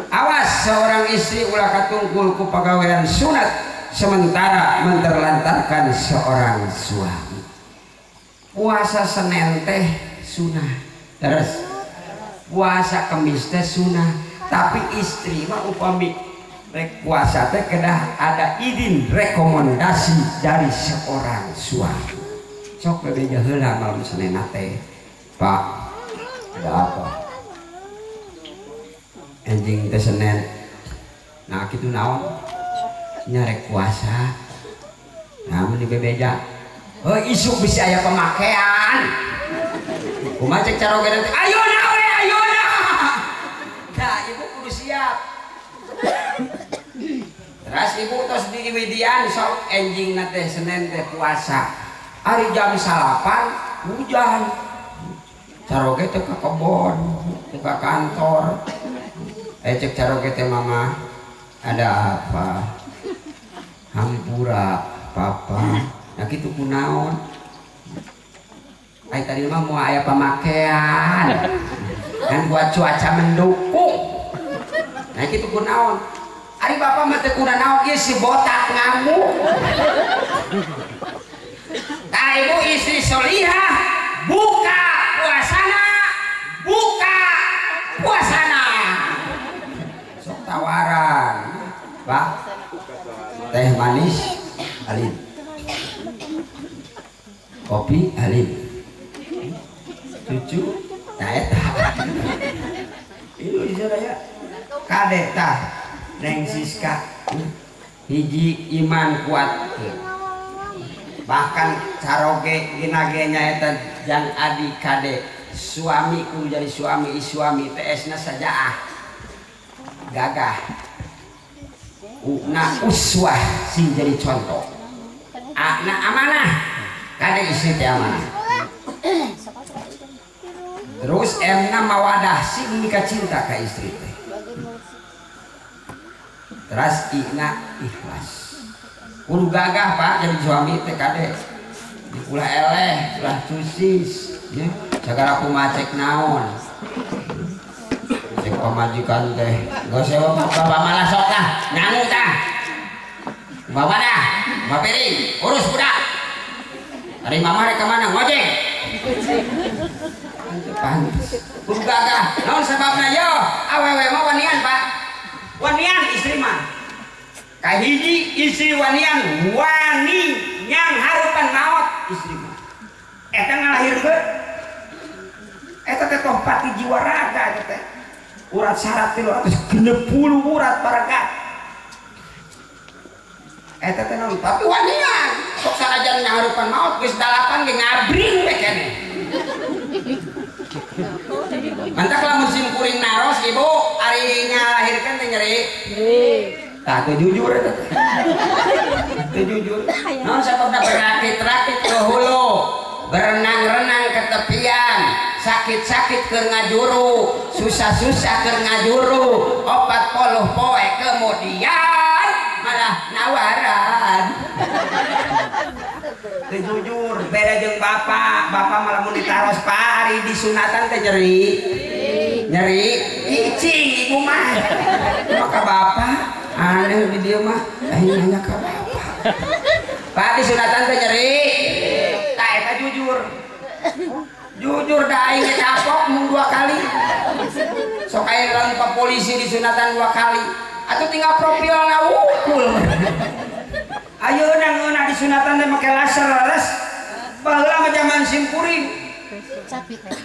Awas seorang istri ulah katungkul ku pagawean sunat sementara menterlantarkan seorang suami. Puasa Senin teh sunah, terus puasa Kemis teh sunah, tapi istri mah upami rek puasa teh kedah ada izin rekomendasi dari seorang suami. Sok bebeja heula malam Senin teh, Pak, ada apa? Enjing teh Senin. Nah kitu naon? Nyarek puasa. Nah mun dibebeja. Heuh isuk bisi aya pemakaian. Kumaha cek caroge teh? Ayeuna we ayeuna. Nah ibu kudu siap. Terus ibu tos diwidian sok enjing teh Senin teh puasa. Ari jam 9 hujan. Caroge teh ka kebon, teh ka kantor. Cek caroge teh mama, ada apa? Hampura papa. Nah kitu kunaon? Ai tadi mah moal aya pamakaian. Kan buat cuaca mendukung. Nah kitu kunaon? Ari bapak mah teu kunaon ieu si botak ngamuk. Tah ibu istri solihah buka puasana, buka puasana. Sok tawaran, Pak. Teh manis alim. Kopi alim. Cucu tah eta. Ieu sadaya kade tah Neng Siska hiji iman kuat. Bahkan caroge gina ge nyaeta jang adi kade suami ku jadi suami suami TS na sajaah gagah una uswah sing jadi contoh akna amanah kade istri teh amanah terus emna mawadah sing mika cinta ka istri teh terus ina ikhlas kudu gagah Pak jadi suami teh kade ulah eleh ulah cusis ya sagala kumaha cek naon cek pamajikan teh geus sewa bapak malah sok tah nyangu tah bapak dah bapak piring urus budak ari mama rek ka mana ngojek pantes kudu gagah naon sababna yo awewe mah wanian Pak wanian istri mah kahiji istri wanian wani nyang harupan maot istri mah eta ngalahirkeun eta teh tohpati jiwa raga eta teh urat saraf 360 urat paragat eta teh naon tapi wanian sok sanajan nyang harupan maot geus 8 ge ngabring we keneh mantak lamun sim kuring naros ibu ari ngalahirkeun teh nyeri tah teu jujur eta teh teu jujur naon sababna berakit-rakit ke hulu berenang-renang ke tepian sakit-sakit keur ngajuru susah-susah keur ngajuru 40 poe kemudian malah nawaran teu jujur beda jeung bapak bapak malah mun ditaros Pak ari disunatan teh nyeri nyeri cicing ibu mah maka bapak aneh di dia mah aing nanya ka bapak Pak disunatan teh nyeri tah eta jujur jujur da aing kapok mung 2 kali sok aya lamun pak polisi disunatan 2 kali atuh tinggal profil ngawukul ayeuna ngeunah disunatan teh make laser leres baheula mah jaman simkuring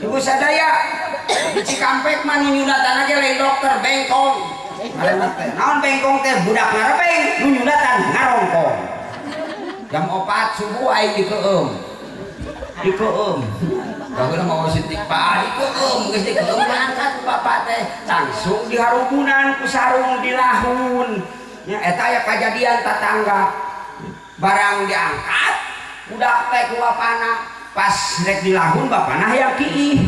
ibu sadaya di Cikampek mah nu nyunatan ge lain dokter bengkong naon bengkong teh budak ngarebeng nu nyunatan ngarongkong jam 4 subuh aing dikeum dikeum baheula mah sitik Pak dikeum geus dikeum angkat bapak teh langsung diharubunan ku sarung dilahun nya eta aya kajadian tatangga barang diangkat budak teh ku bapana pas rek dilahun bapana hayang kiih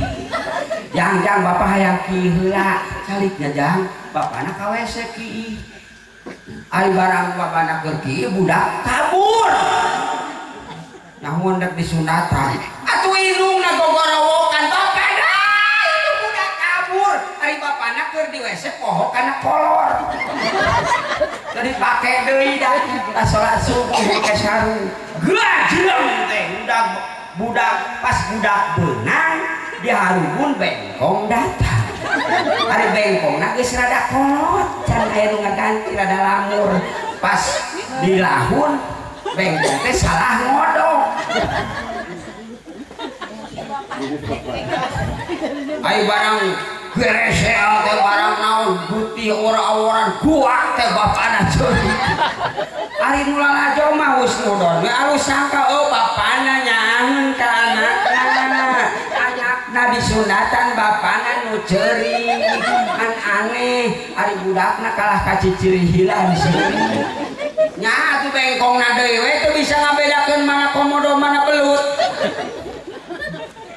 jang jang bapak hayang kiih heula caliknya jang bapana ka WC kiih ari barang bapana keur kiih budak kabur namun rek disunatan atuh indungna gogorowokan bapana itu budak kabur ari bapana keur di WC poho kana kolor tadi pake deui dah salat subuh make sarung gajleng teh budak pas budak beunang diharubun bengkong datang ari bengkongna geus rada kolot can aya nu ngaganti rada lamur pas dilahun bengkong teh salah ngodok ai barang Geresel teh barang naon putih ora-oran gua teh bapana ceurik. Ari nu lalajo mah husnudon we alus sangka oh bapana nyaaheun ka anakna. Anakna disunatan bapana nu ceurik. Kan aneh ari budakna kalah ka ciciri hilang seurik. Nya atuh bengkongna deui we teu bisa ngabedakeun mana komodo mana belut.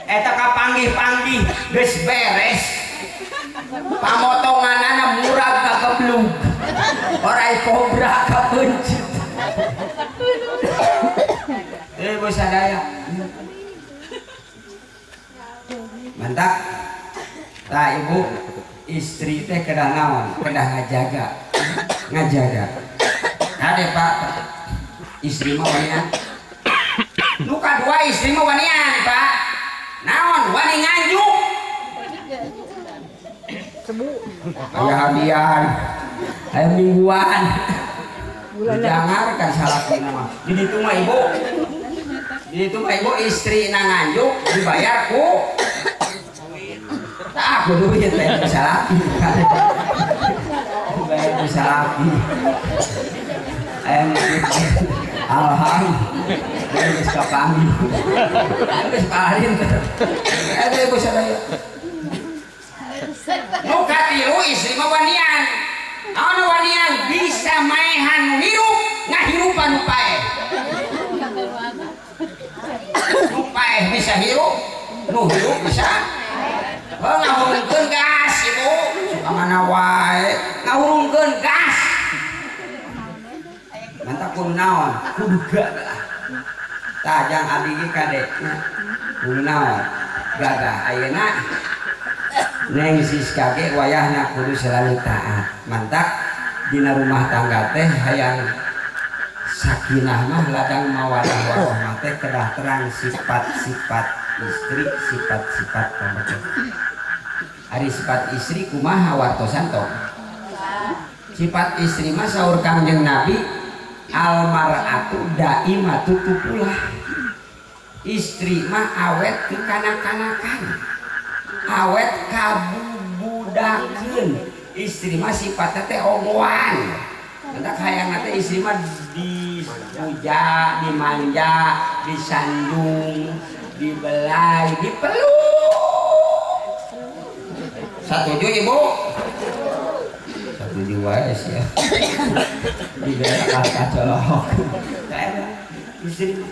Eta kapanggih-panggih geus beres. Pamotonganana murag ka keblug. Orai kobra kapencit. Ibu sadaya. Mantap. Tah ibu istri teh kedah naon? Kedah ngajaga. Ngajaga. Kade Pak, istri mah wanian. Nu kadua istri mah wanian, Pak. Naon wani nganjuk. Cebu. Aya hadian. Aya mingguan. Dijangarkan salakina mah. Di ditu mah ibu. Di ditu mah ibu istri na nganjuk dibayar ku. Tah kudu duit teh salaki. Dibayar ku salaki. Alhamdulillah geus kapanggih. Geus parin. Eta ibu sadaya. Nu katilu istri mah wanian. Anu wanian bisa maehan nu hirup ngahirupan nu paeh. Nu paeh bisa hirup, nu hirup bisa. Heuh ngahurungkeun gas ibu. Suka mana wae ngahurungkeun gas. Mantap kudu naon? Kudu gagah. Tah jang abdi ge kade. Kudu naon? Gagah ayeuna Neng Siska ge wayahna kudu selalu taat. Mantap dina rumah tangga teh hayang sakinah mah ladang mawadah warahmah teh kedah terang sifat-sifat istri, sifat-sifat pameuteuk. Ari sifat istri kumaha wartosan tong? Sifat istri mah saur Kangjeng Nabi almar'atu daimatu tupulah. Istri mah awet ke kanak-kanakan, awet kabubudakeun. Istri mah sifatna teh ogoan. Entak hayangna teh istri mah dipuja, dimanja, disanjung, dibelai, dipeluk. Satuju ibu? Satuju wae sih ya. Dibelai kacolok. Istri mah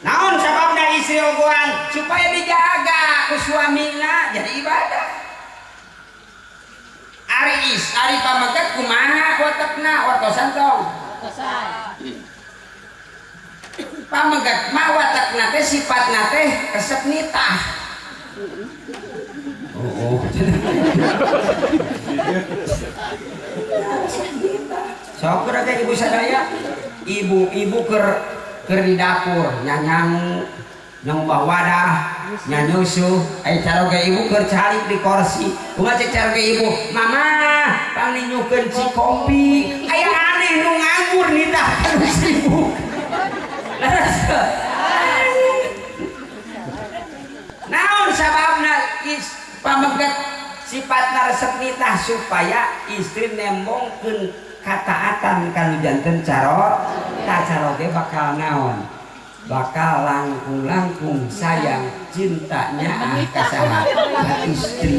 naon sababna istri ogoan? Supaya dijaga ku suamina jadi ibadah. Ari is, ari pameget kumaha watekna wartosan tong? Wartosan. Pameget mah watekna teh sifatna teh resep nitah. Oh. Sok teh ibu sadaya, ibu-ibu keur di dapur nyanyangu nyambah wadah nyanyusuh aya caroge ibu keur calik di kursi kumaha cek caroge ibu mama pangninyukeun ci kopi aya aneh nu nganggur nitah terus ibu leres naon sababna pameget sifatna resep nitah supaya istri nembongkeun kataatan kanu janten caro ta caroge bakal naon bakal langkung-langkung sayang cintanya ah ka saha ka istri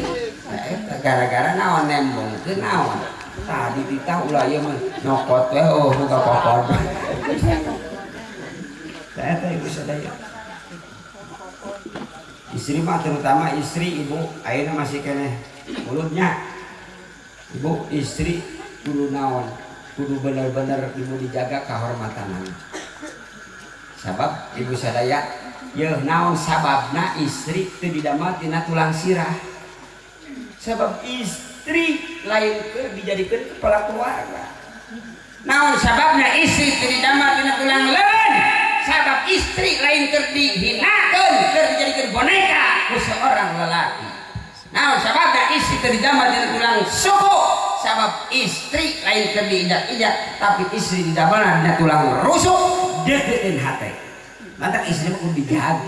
gara-gara naon nembongkeun naon tadi ditah ulah ieu mah nyokot we oh buka kokod eta ibu sadaya istri mah terutama istri ibu ayeuna masih keneh mulutnya ibu istri kudu naon kudu bener-bener ibu dijaga kehormatanana sabab ibu sadaya yeuh naon sababna istri teu didamel tina tulang sirah sabab istri lain keur dijadikeun kepala keluarga naon sababna istri teu didamel tina tulang leungeun sabab istri lain keur dihinakeun keur dijadikeun boneka ku seorang lelaki naon sababna istri teu didamel tina tulang suku sabab istri lain keur diinjak-injak tapi istri didamel dina tulang rusuk deukeuteun hate. Mantap istri mah kudu dijaga.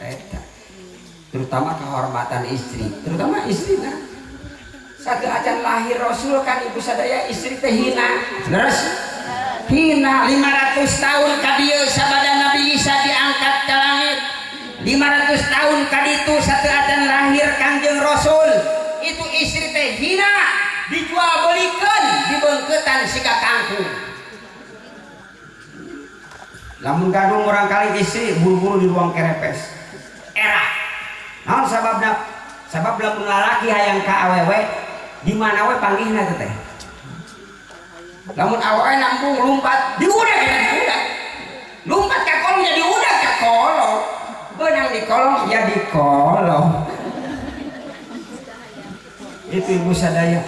Eta. Terutama kehormatan istri, terutama istrina. Satu acan lahir Rasul kan ibu sadaya istri teh hina. Leres? Hina 500 tahun ka dieu sabada Nabi Isa diangkat ke langit. 500 tahun ka ditu satu acan lahir Kangjeng Rasul. Itu istri teh hina, dijual belikan, dibengketan siga kangkung. Lamun gaduh murang kali istri buru-buru di ruang kerepes. Era. Naon sababna? Sabab lamun lalaki hayang ka awewe di mana we panggihna teh? Lamun awewe nambung lumpat diudag ya diudag. Lumpat ka kolong ya diudag ka kolong. Beunang di kolong ya di kolong. Itu ibu sadaya.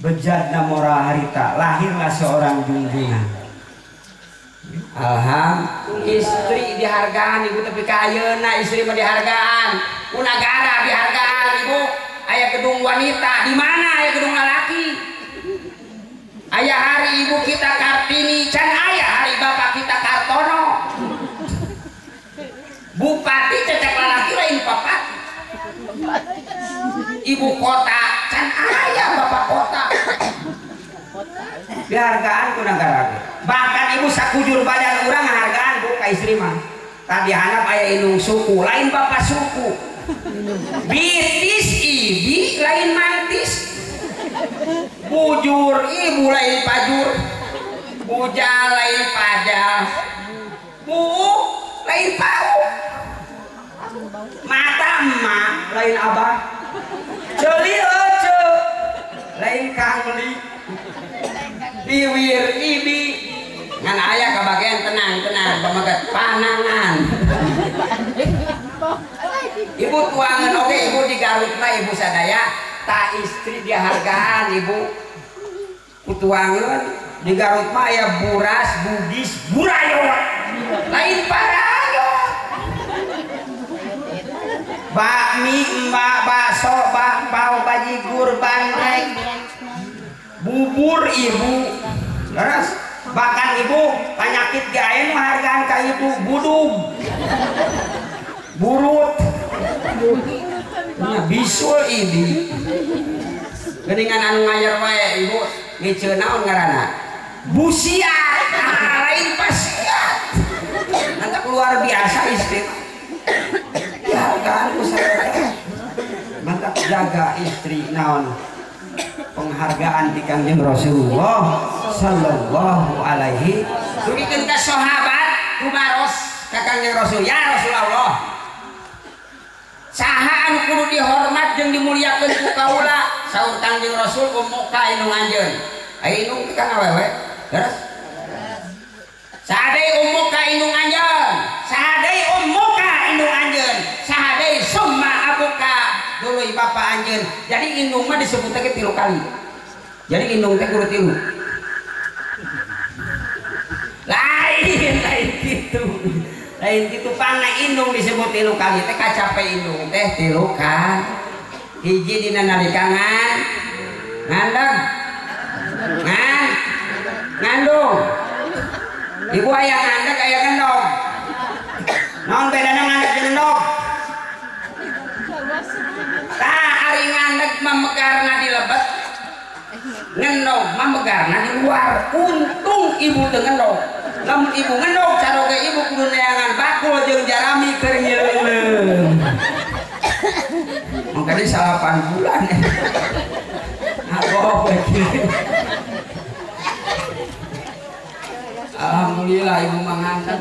Bejadna moral harita, lahirlah seorang junjungan. Alhamdulillah istri dihargaan ibu, tapi ka ayeuna istri mah dihargaan, ku nagara dihargaan ibu. Aya gedung wanita di mana aya gedung lalaki? Aya hari ibu kita Kartini, can aya hari bapak kita Kartono. Bupati cecek lalaki lain bupati. Ibu kota can aya bapak kota. Dihargaan ku nagara. Bahkan ibu sakujur badan urang ngahargaan bu ka istri mah. Tadi handap aya indung suku, lain bapak suku. Bitis ibi lain mantis. Bujur ibu lain pajur. Bujal lain pajal. Buu lain pau. Mata emak lain abah. Ceuli ece lain kangli. Biwir ibi ngan aya kabagian tenang-tenang pamegat panangan. Ibu tuangan oke ibu di Garut mah ibu sadaya tak istri dihargaan ibu. Kutuangan di Garut mah aya buras, bugis, burayot. Lain parayot. Bakmi, mbak, bakso, bakpao, bajigur, bandrek, bubur ibu. Leres. Bahkan ibu penyakit gaen menghargaan ka ibu budug, burut, bisul ibi. Geningan anu ngayer wae ibu ngeceun naon ngaranna? Busiat, lain pasiat. Nanti luar biasa istri. Dihargaan ku sadaya. Mantap jaga istri naon? Penghargaan di Kangjeng Rasulullah sallallahu alaihi. Dugikeun ka sahabat kumaros ka Kangjeng Rasul, ya Rasulullah. Saha anu kudu dihormat jeung dimuliakeun ku kaula? Saur Kangjeng Rasul umuka indung anjeun. Ai indung teh kan awewe, leres? Saha deui umuka indung anjeun? Saha deui umuka indung anjeun? Saha deui summa abuka dulu bapak anjeun. Jadi indung mah disebutnya ke 3 kali. Jadi indung teh kudu 3. Lain lain gitu. Lain gitu pangna indung disebut 3 kali teh kacape indung teh 3 kali. Hiji dina nalika ngandeng. Ngandung. Ibu aya ngandeng aya ngendong. Naon bedana ngandeng jeung ngendong? Tah ari ngandeg mah megarna di lebet, ngendog mah megarna di luar. Untung ibu teu ngendog. Lamun ibu ngendog caroge ibu kudu neangan bakul jeung jarami keur ngileuleuh. Mangkana 8 bulan. Agoh Alhamdulillah ibu mah ngandeg.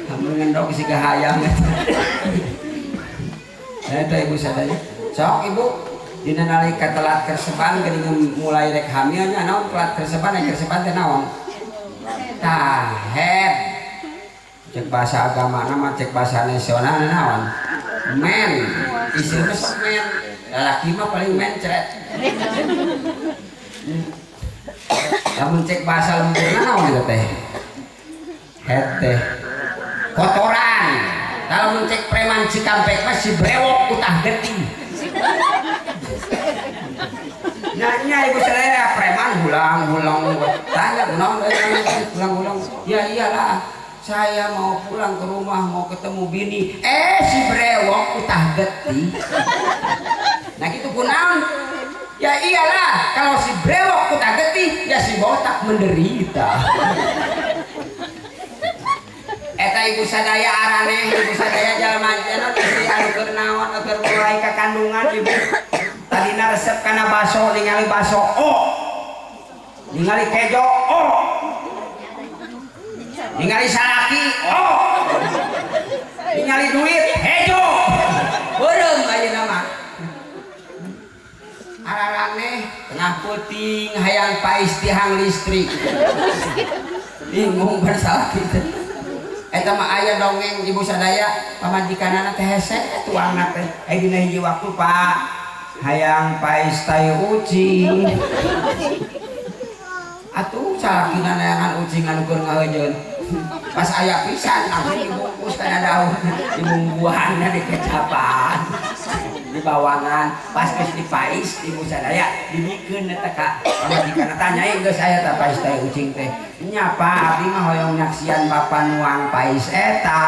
Lamun ngendog siga hayang. Eta ibu sadaya. Sok ibu dina nalika telat kerseban geuning mulai rek hamilnya naon telat kerseban aya kerseban teh naon? Tah head. Cek bahasa agama mah cek bahasa nasional naon? Men. Istri mah sok men. Lalaki mah paling mencret. Lamun cek bahasa lemburna naon eta teh? Head teh. Kotoran. Kalau mencek preman Cikampek mah si brewok utah getih. Nanya ibu saya preman hulang-hulang tanya naon hulang-hulang. Ya iyalah Saya mau pulang ke rumah mau ketemu bini. Si brewok utah getih. Nah gitu kunaon? Ya iyalah, kalau si brewok utah getih, ya si botak menderita. Eta ibu sadaya araneh, ibu sadaya jalma anu istri anu keur naon keur mulai ka kandungan ibu. Tadina resep kana baso, ningali baso oh. Ningali kejo oh. Ningali salaki oh. Ningali duit hejo. Beureum ayeuna mah. Araraneh tengah peuting hayang pais tihang listrik. Bingung bersalaki teh. Eta mah aya dongeng ibu sadaya pamajikanana teh hese tuangna teh. Aya dina hiji waktu Pak hayang pais tai ucing. Atuh salakina neangan ucing anu keur ngaheujeun. Pas aya pisan langsung dibungkus kana daun, dibumbuanna dikecapan, dibawangan, pas geus dipais ibu sadaya dibikeun eta ka pamajikanna tanyai geus aya ta pais tai ucing teh. Nya Pak, abdi mah hoyong nyaksian bapa nuang pais eta.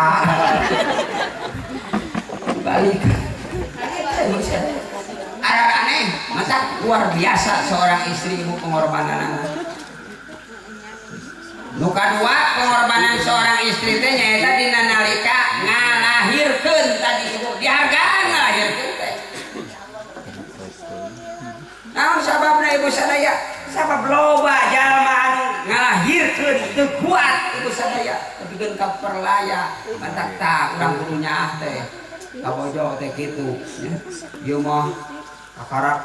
Balik. Aneh, masa luar biasa seorang istri ibu pengorbanan. Nu kadua pengorbanan seorang istri teh nyaeta dina nalika ngalahirkeun tadi ibu dihargaan ngalahirkeun teh. Naon sababna ibu sadaya? Sabab loba jalma anu ngalahirkeun teu kuat ibu sadaya tepikeun ka perlaya mantak tah urang kudu nyaah teh. Kabojo teh kitu nya. Ieu mah kakarak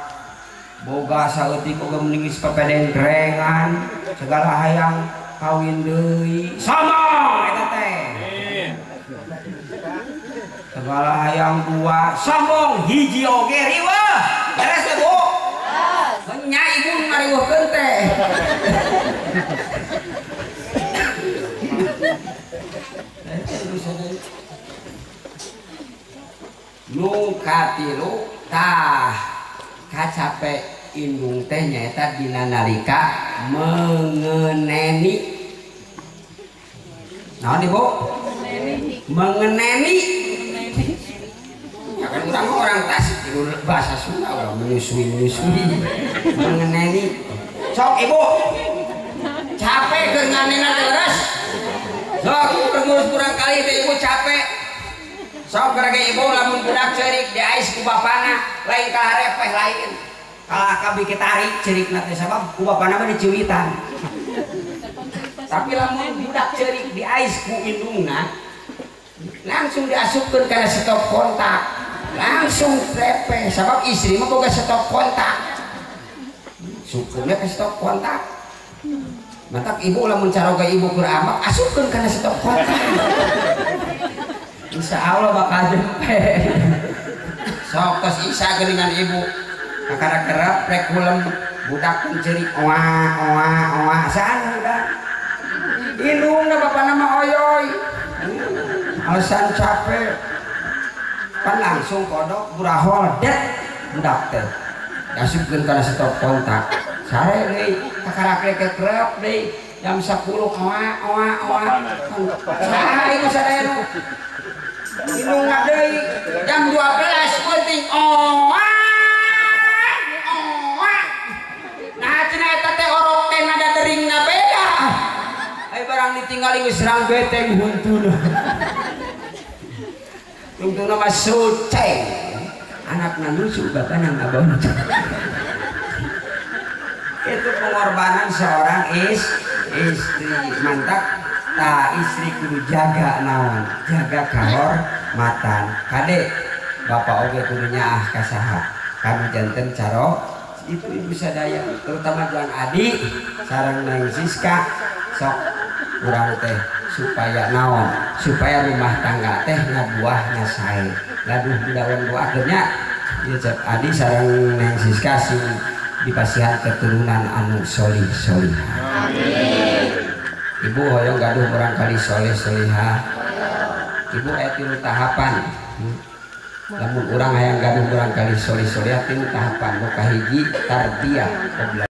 boga saeutik oge mending geus pepedengrengan segala hayang kawin deui sombong eta teh. Segala hayang dua sombong hiji oge riweuh. Beres teh Bu? Nya ibu ngariweuhkeun teh. Nu katilu tah kacape indung teh nyaeta dina nalika mengeneni. Naon ibu? Mengeneni. Ya kan urang orang Tasik bahasa Sunda urang menyusui-menyusui. Mengeneni. Sok ibu. Capek keur nganena teh leres. Sok keur ngurus kurang kali teh ibu capek. Sok keur ge ibu lamun budak ceurik diais ku bapana lain kalah repeh lain. Kalah kabeh kitarik ceurikna teh sabab ku bapana mah dicuwitan. Tapi lamun budak ceurik diais ku indungna langsung diasupkeun kana stop kontak, langsung repeh sabab istri mah boga stop kontak. Sukeunna ka stop kontak. Mantak ibu lamun caroga ibu keur ambak asupkeun kana stop kontak. Insya Allah bakal jempe. Sok tos isa geuningan ibu. Kakara kerep rek hulem budak pun ceurik oa oa oa saha budak. Indungna bapana mah oyoy. Alasan capek. Pan langsung kodok burahol det budak teh. Asupkeun kana stop kontak. Sare deui kakara kerep deui jam 10 oa oa oa. Saha ieu sadaya nu? Indungna deui jam 12 penting oa oa. Nah cenah eta teh orok teh nada deringna beda. Ai barang ditinggali geus rang beteng huntuna. Huntuna mah suceng. Anakna lucu bapana ngabonceng. Itu pengorbanan seorang istri. Mantap ta istri kudu jaga naon, jaga kahormatan. Kade bapak oge kudu nyaah ka saha. Kami janten caro itu ibu sadaya terutama jangan adik sareng Neng Siska sok urang teh supaya naon, supaya rumah tangga teh ngabuahna sae. Gaduh daun doakeunnya ieu cep adi sareng Neng Siska sing dipasihan keturunan anu solih solihah. Amin. Ibu hoyong gaduh barangkali soleh solihah. Ibu aya tilu tahapan. Lamun urang hayang gaduh barangkali soleh solihah tilu tahapan. Nu kahiji tarbiyah qabla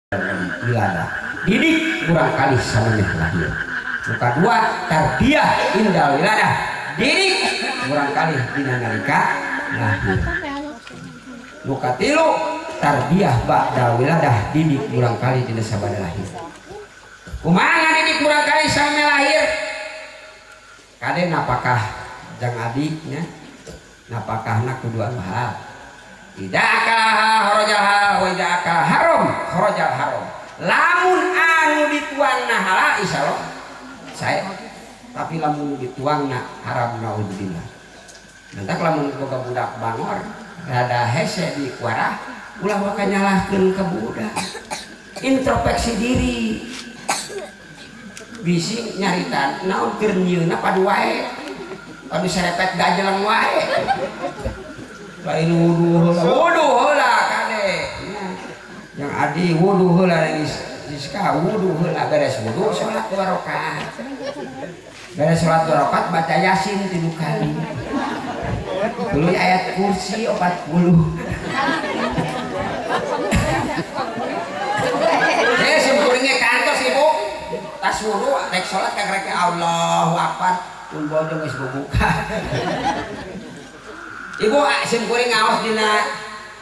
wiladah. Didik barangkali samemeh lahir. Nu kadua tarbiyah indal wiladah didik murangkalih dina nalika lahir. Nu katilu tarbiyah ba'dal wiladah didik murangkalih dina sabada lahir. Kumaha ngadidik murangkalih sampe lahir? Kade napakah jang adiknya? Napakahna kudu anu halal. Ida akal horojal halal wa ida akal haram horojal haram. Lamun anu dituangna halal insyaallah sae, tapi lamun dituangna haram naudzubillah. Nantak lamun boga budak bangor rada hese di kuarah ulah waka nyalahkeun ka budak. Introspeksi diri. Bisi nyaritan naon keur nyieunna padu wae. Padu serepet gajeleng wae. Lain wudu heula, wudu heula kade. Yang adi wudu heula Siska wudu heula beres wudu salat 2 rakaat. Beres salat 2 rakaat baca Yasin 3 kali. Tuluy ayat kursi 40. Eh simkuringnya kantos ibu. Tas wudu rek salat kagrek Allahu Akbar pun bojo geus bubuka. Ibu simkuring ngaos dina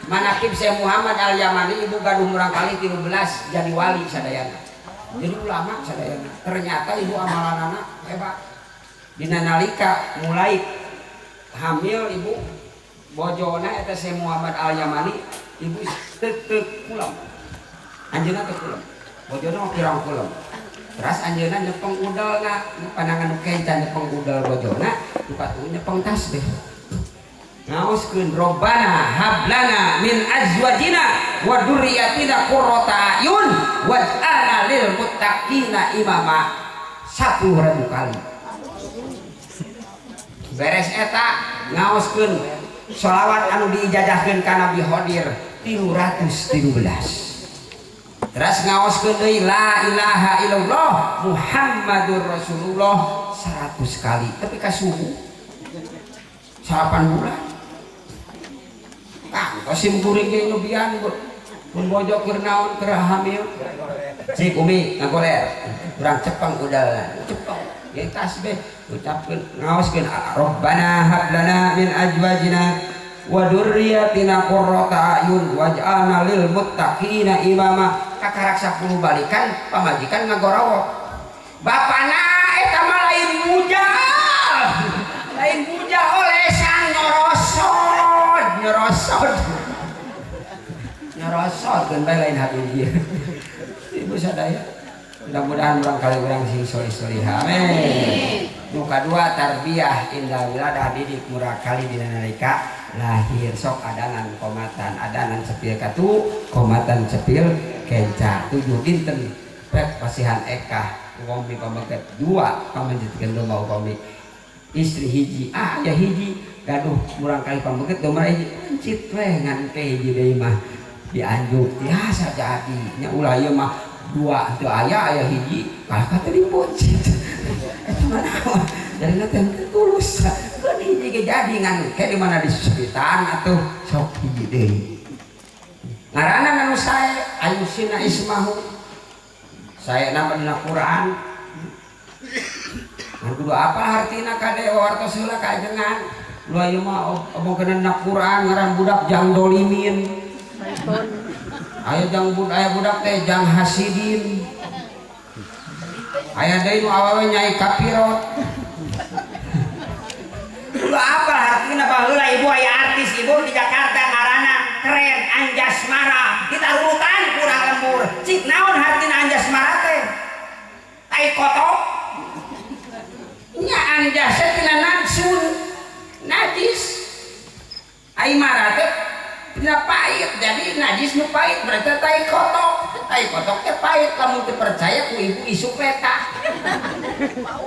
Manaqib Syekh Muhammad Al Yamani, ibu gaduh murangkalih 13 jadi wali sadayana. Jadi ulama sadayana. Ternyata ibu amalanana hebat. Dina nalika mulai hamil ibu bojona eta Syekh Muhammad Al Yamani, ibu teu kulem. Anjeunna teu kulem. Bojona pirang kulem. Terus anjeunna nyepeng udelna, pandangan nu kenca nyepeng udel bojona, nu katuhu nyepeng tasbih. Ngaoskeun Robbana hablana min azwajina wa dzurriyyatina qurrata a'yun waj'alna lil muttaqina imama 10.000 kali. Beres eta ngaoskeun sholawat anu diijazahkeun ka Nabi Khodir 313. Terus ngaoskeun deui la ilaha illallah Muhammadur Rasulullah 100 kali tapi ka subuh 8 bulan. Kang sim kuring ge nyobian pun bojo keur naon keur hamil. Cik umi ngagoler. Urang cepeng udalna. Cepeng. Ge tasbih ucapkeun ngaoskeun Rabbana hablana min azwajina wa dzurriyyatina qurrata a'yun waj'alna lil muttaqina imama. Kakarak 10 balikan pamajikan ngagorowok. Bapana eta mah lain bujal. Lain bujal olesan nyorosot, nyorosot. Nyorosot keun bae lain habib ieu. Ibu sadaya mudah-mudahan urang kali urang sing soleh-solehah. Amin. Nu kadua tarbiyah indal wiladah didik murangkalih dina nalika lahir sok adanan komatan adanan cepil katu komatan cepil kenca 7 dinten pek pasihan ekah upami pamengket 2 pamenjitkeun domba upami istri hiji ah ya hiji gaduh murangkalih pamengket domba hiji pencit we ngan teh hiji deui mah dianjuk tiasa jadi nya ulah ieu mah 2 teu aya aya hiji kalah ka teu dipuncit eta mah naon jarina teh tulus keun hiji ge jadi ngan ke di mana disusupitan atuh sok hiji deui ngaranna anu sae ayusina ismahu sae nama dina Quran ngan kudu apa hartina kade wartos heula ka ajengan lu ieu mah omongkeun dina Quran ngaran budak jang dolimin aya jang budak aya budak teh jang hasidin aya deui nu awewe nyai kapirot kudu apa hartina baheula ibu aya artis ibu di Jakarta ngaranna keren Anjasmara ditarutan kurang lembur cik naon hartina Anjasmara teh tai kotok nya anjas teh tina najsun najis ai mara teh tina pahit jadi najis nu pahit berarti tai kotok teh pahit lamun teu percaya ku ibu isuk letak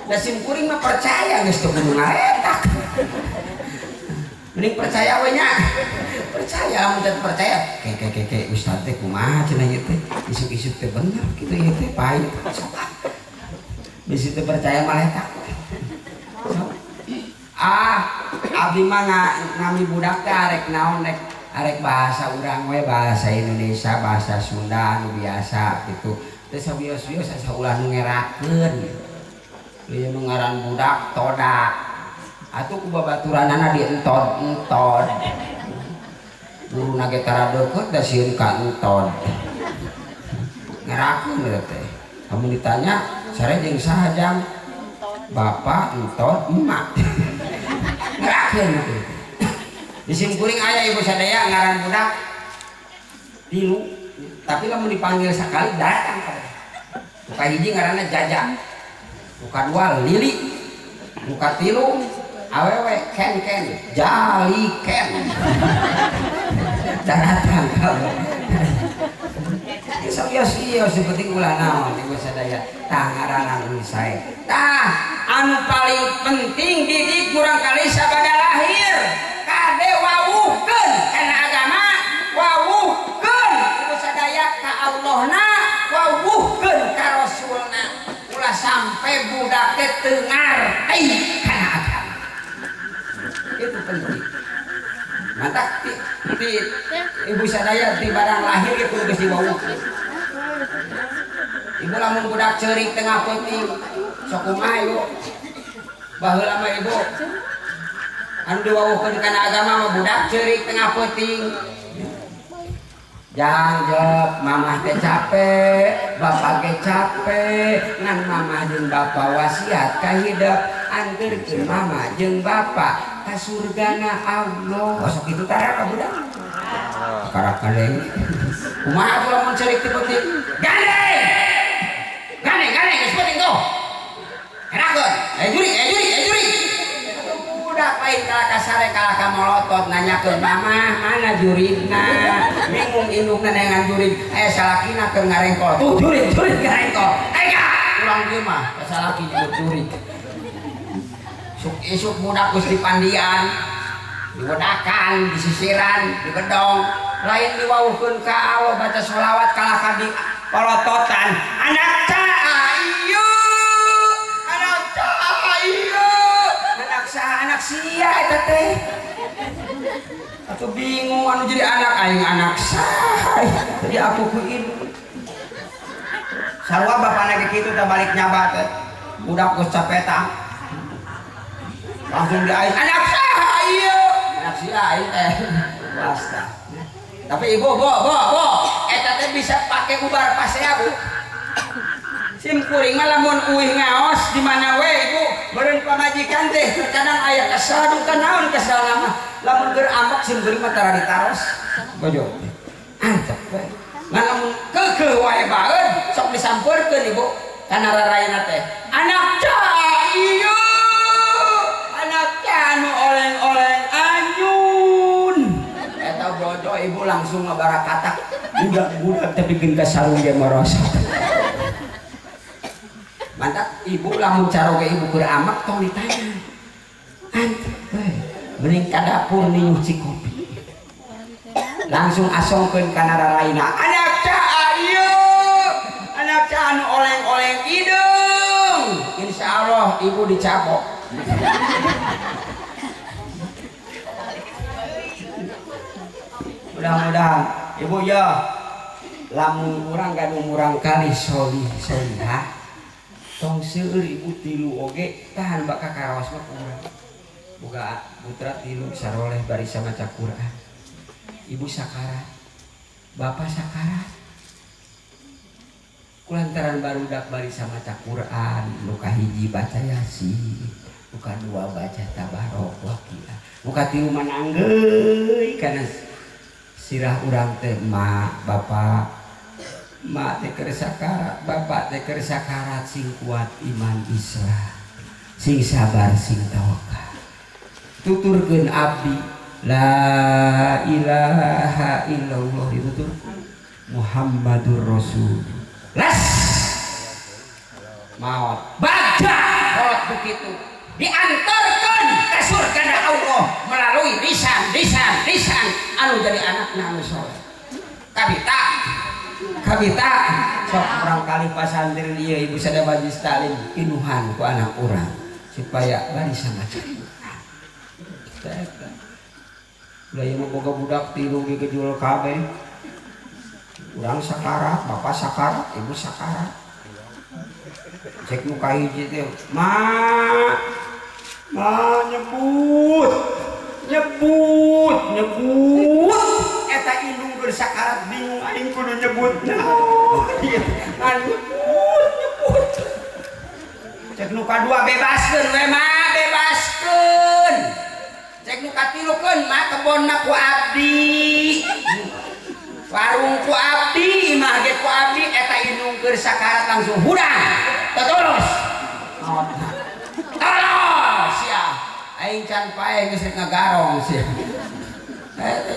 da sim kuring mah percaya geus teu kudu ngaletak mending percaya we nya percaya lamun teu percaya ke ustad teh kumaha cenah ieu teh isuk-isuk teh bener kitu ieu teh pahit sok bisi teu percaya mah letak ah abdi mah ngami budak teh arek naon rek arek bahasa urang we bahasa Indonesia bahasa Sunda anu biasa gitu teh sabios-bios asa ulah nu ngerakeun Ieu nu ngaran budak toda. Atuh ku babaturanana dientot-entot. Guruna ge tara deukeut da sieun ka entot. Ngerakeun eta teh. Kamu ditanya, sare jeung saha jang? Bapak entot emak. Ngerakeun teh. Di simkuring aya ibu sadaya ngaran budak tilu, tapi lamun dipanggil sakali datang kabeh. Nu kahiji ngaranna Jaja. Nu kadua Lili. Nu katilu awewe ken-ken, jaliken. Datang kabeh. Iya seperti ulah naon ibu sadaya. Tah ngaranna nu sae. Tah anu paling penting didik murang kali sabada lahir. Kade wawuhkeun kana agama, wawuhkeun ibu sadaya ka Allahna, wawuhkeun ka Rasulna. Ulah sampai budak teh teu ngarti kana agama. Itu penting. Mantak ti ibu sadaya ti barang lahir ge kudu geus diwawuhkeun. Ibu lamun budak ceurik tengah peuting sok kumaha ibu? Baheula mah ibu anu diwawuhkeun kana agama mah budak ceurik tengah peuting. Jang jep mamah teh capek, bapak ge capek, ngan mamah jeung bapak wasiat ka hidep anterkeun mama jeung bapak ka surgana Allah. Sok kitu tara ka budak. Karak kaleng. Kumaha atuh lamun ceurik ti peuting? Gandeng. Gandeng, gandeng geus peuting tuh. Erakeun. Jurik, jurik, jurik. Budak lain kalah ka sare kalah ka molotot nanyakeun mamah mana jurigna. Bingung indukna neangan jurig. Salakina keur ngarengkol. Tuh jurig, jurig ngarengkol. Ka ulang ieu mah ka salaki nyebut jurig. Isuk isuk budak geus dipandian, diwedakan, disisiran, dibedong, lain diwawuhkeun ka Allah baca sholawat kalah ka di polototan. Anak cah ieu, anak cah ieu, anak saha anak sia eta teh. Atuh bingung anu jadi anak aing anak saha. Jadi aku ku induk. Sarua bapana ge kitu teh balik nyaba teh. Budak geus capetang. Langsung diaing anak saha ieu, anak sia aing teh. Basta. Tapi ibu, bo, bo, bo, eta teh bisa pake ubar pasea bu. Sim kuring mah lamun uih ngaos di mana we ibu, meureun pamajikan teh terkadang aya kesal duka naon kesal mah. Lamun keur ambek sim kuring mah tara ditaros. Bojo. Antep we. Ngan lamun keukeuh wae baeun sok disampeurkeun ibu kana rarayana teh. Anak cah ieu, anak cah anu oleng-oleng anyun. Eta bojo ibu langsung ngabarakatak budak-budak teh bikin ka sarung ge merosot. Mantap ibu lamun caroge ibu keur amak tong ditanya. Antep we. Mending ka dapur nyuci kopi. Langsung asongkeun kana raraina. Anak cah ieu, anak cah anu oleng-oleng hideung. Insyaallah ibu dicabok. Mudah-mudahan ibu ya lamun urang gaduh murang kali solih solihah tong seueur ibu tilu oge tahan bakal karaos mah urang boga putra tilu saroleh barisa maca Quran, ibu sakarat, bapak sakarat, kulantaran barudak barisa maca Quran, nu kahiji baca Yasin, nu kadua baca Tabarok Waqiah, nu katilu mananggeui kana sirah urang teh mak bapak, mak teh keur sakarat, bapak teh keur sakarat, sing kuat iman Islam, sing sabar, sing tawakal. Tuturkeun abdi la ilaha illallah dituturkeun Muhammadur Rasul. Las maot baca kolot begitu diantarkan ke surga Allah melalui lisan lisan lisan anu jadi anakna anu soleh. Kabita kabita sok urang kali pasantren ieu ibu sada majlis taklim pinuhan ku anak urang supaya barisa maca Quran. Eta ulah ieu mah boga budak tilu ge kejul kabeh. Urang sakarat, bapak sakarat, ibu sakarat. Cek nu kahiji teh, ma ma nyebut nyebut nyebut eta indung keur sakarat bingung aing kudu nyebut naon ngan nyebut nyebut. Cek nu kadua bebaskeun we ma bebaskeun. Cek nu katilu keun ma kebonna ku abdi. Warung ku abdi imah ge ku abdi eta indung keur sakarat langsung hudang. Terus. Terus ya. Aing can paeh geus rek ngagarong sia.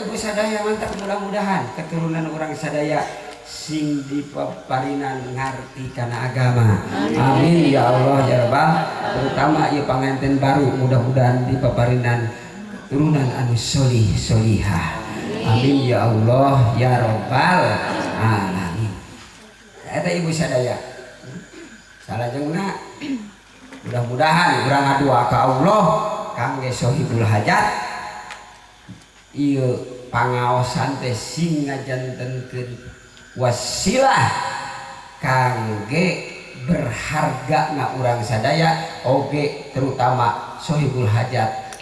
Ibu sadaya mantap mudah-mudahan keturunan orang sadaya sing dipaparinan ngarti kana agama. Amin ya Allah ya Rabbal. Terutama ieu panganten baru mudah-mudahan dipaparinan keturunan anu solih solihah. Amin ya Allah ya Rabbal alamin. Eta ibu sadaya. Salajengna mudah-mudahan urang ngadua ka Allah kangge sohibul hajat ieu pangaosan teh sing ngajantenkeun wasilah kangge berharga na urang sadaya oge terutama sohibul hajat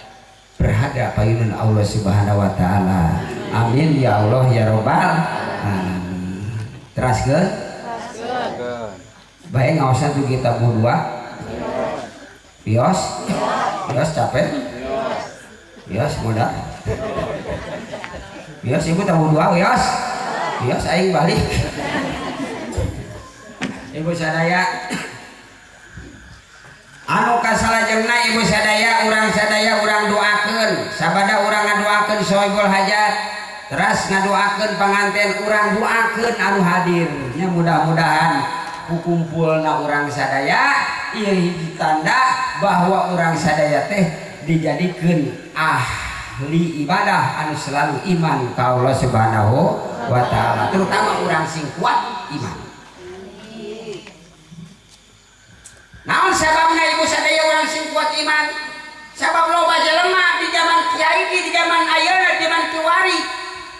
berharga payunan Allah Subhanahu wa taala. Amin ya Allah ya Rabbal alamin. Teraskeun? Bae ngaosan tuh kita berdua. Bios? Bios capek? Bios modal? Bios ibu tahu dua bios? Bios aing balik. Ibu sadaya anu kasalajengna ibu sadaya urang doakeun sabada urang ngadoakeun sohibul hajat teras ngadoakeun panganten urang doakeun anu hadir nya mudah-mudahan kukumpulna urang sadaya ieu hiji tanda bahwa urang sadaya teh dijadikeun ahli ibadah anu selalu iman ka Allah Subhanahu wa taala terutama urang sing kuat iman. Naon sababna ibu sadaya urang sing kuat iman? Sabab loba jelema di zaman kiai di zaman ayeuna di zaman kiwari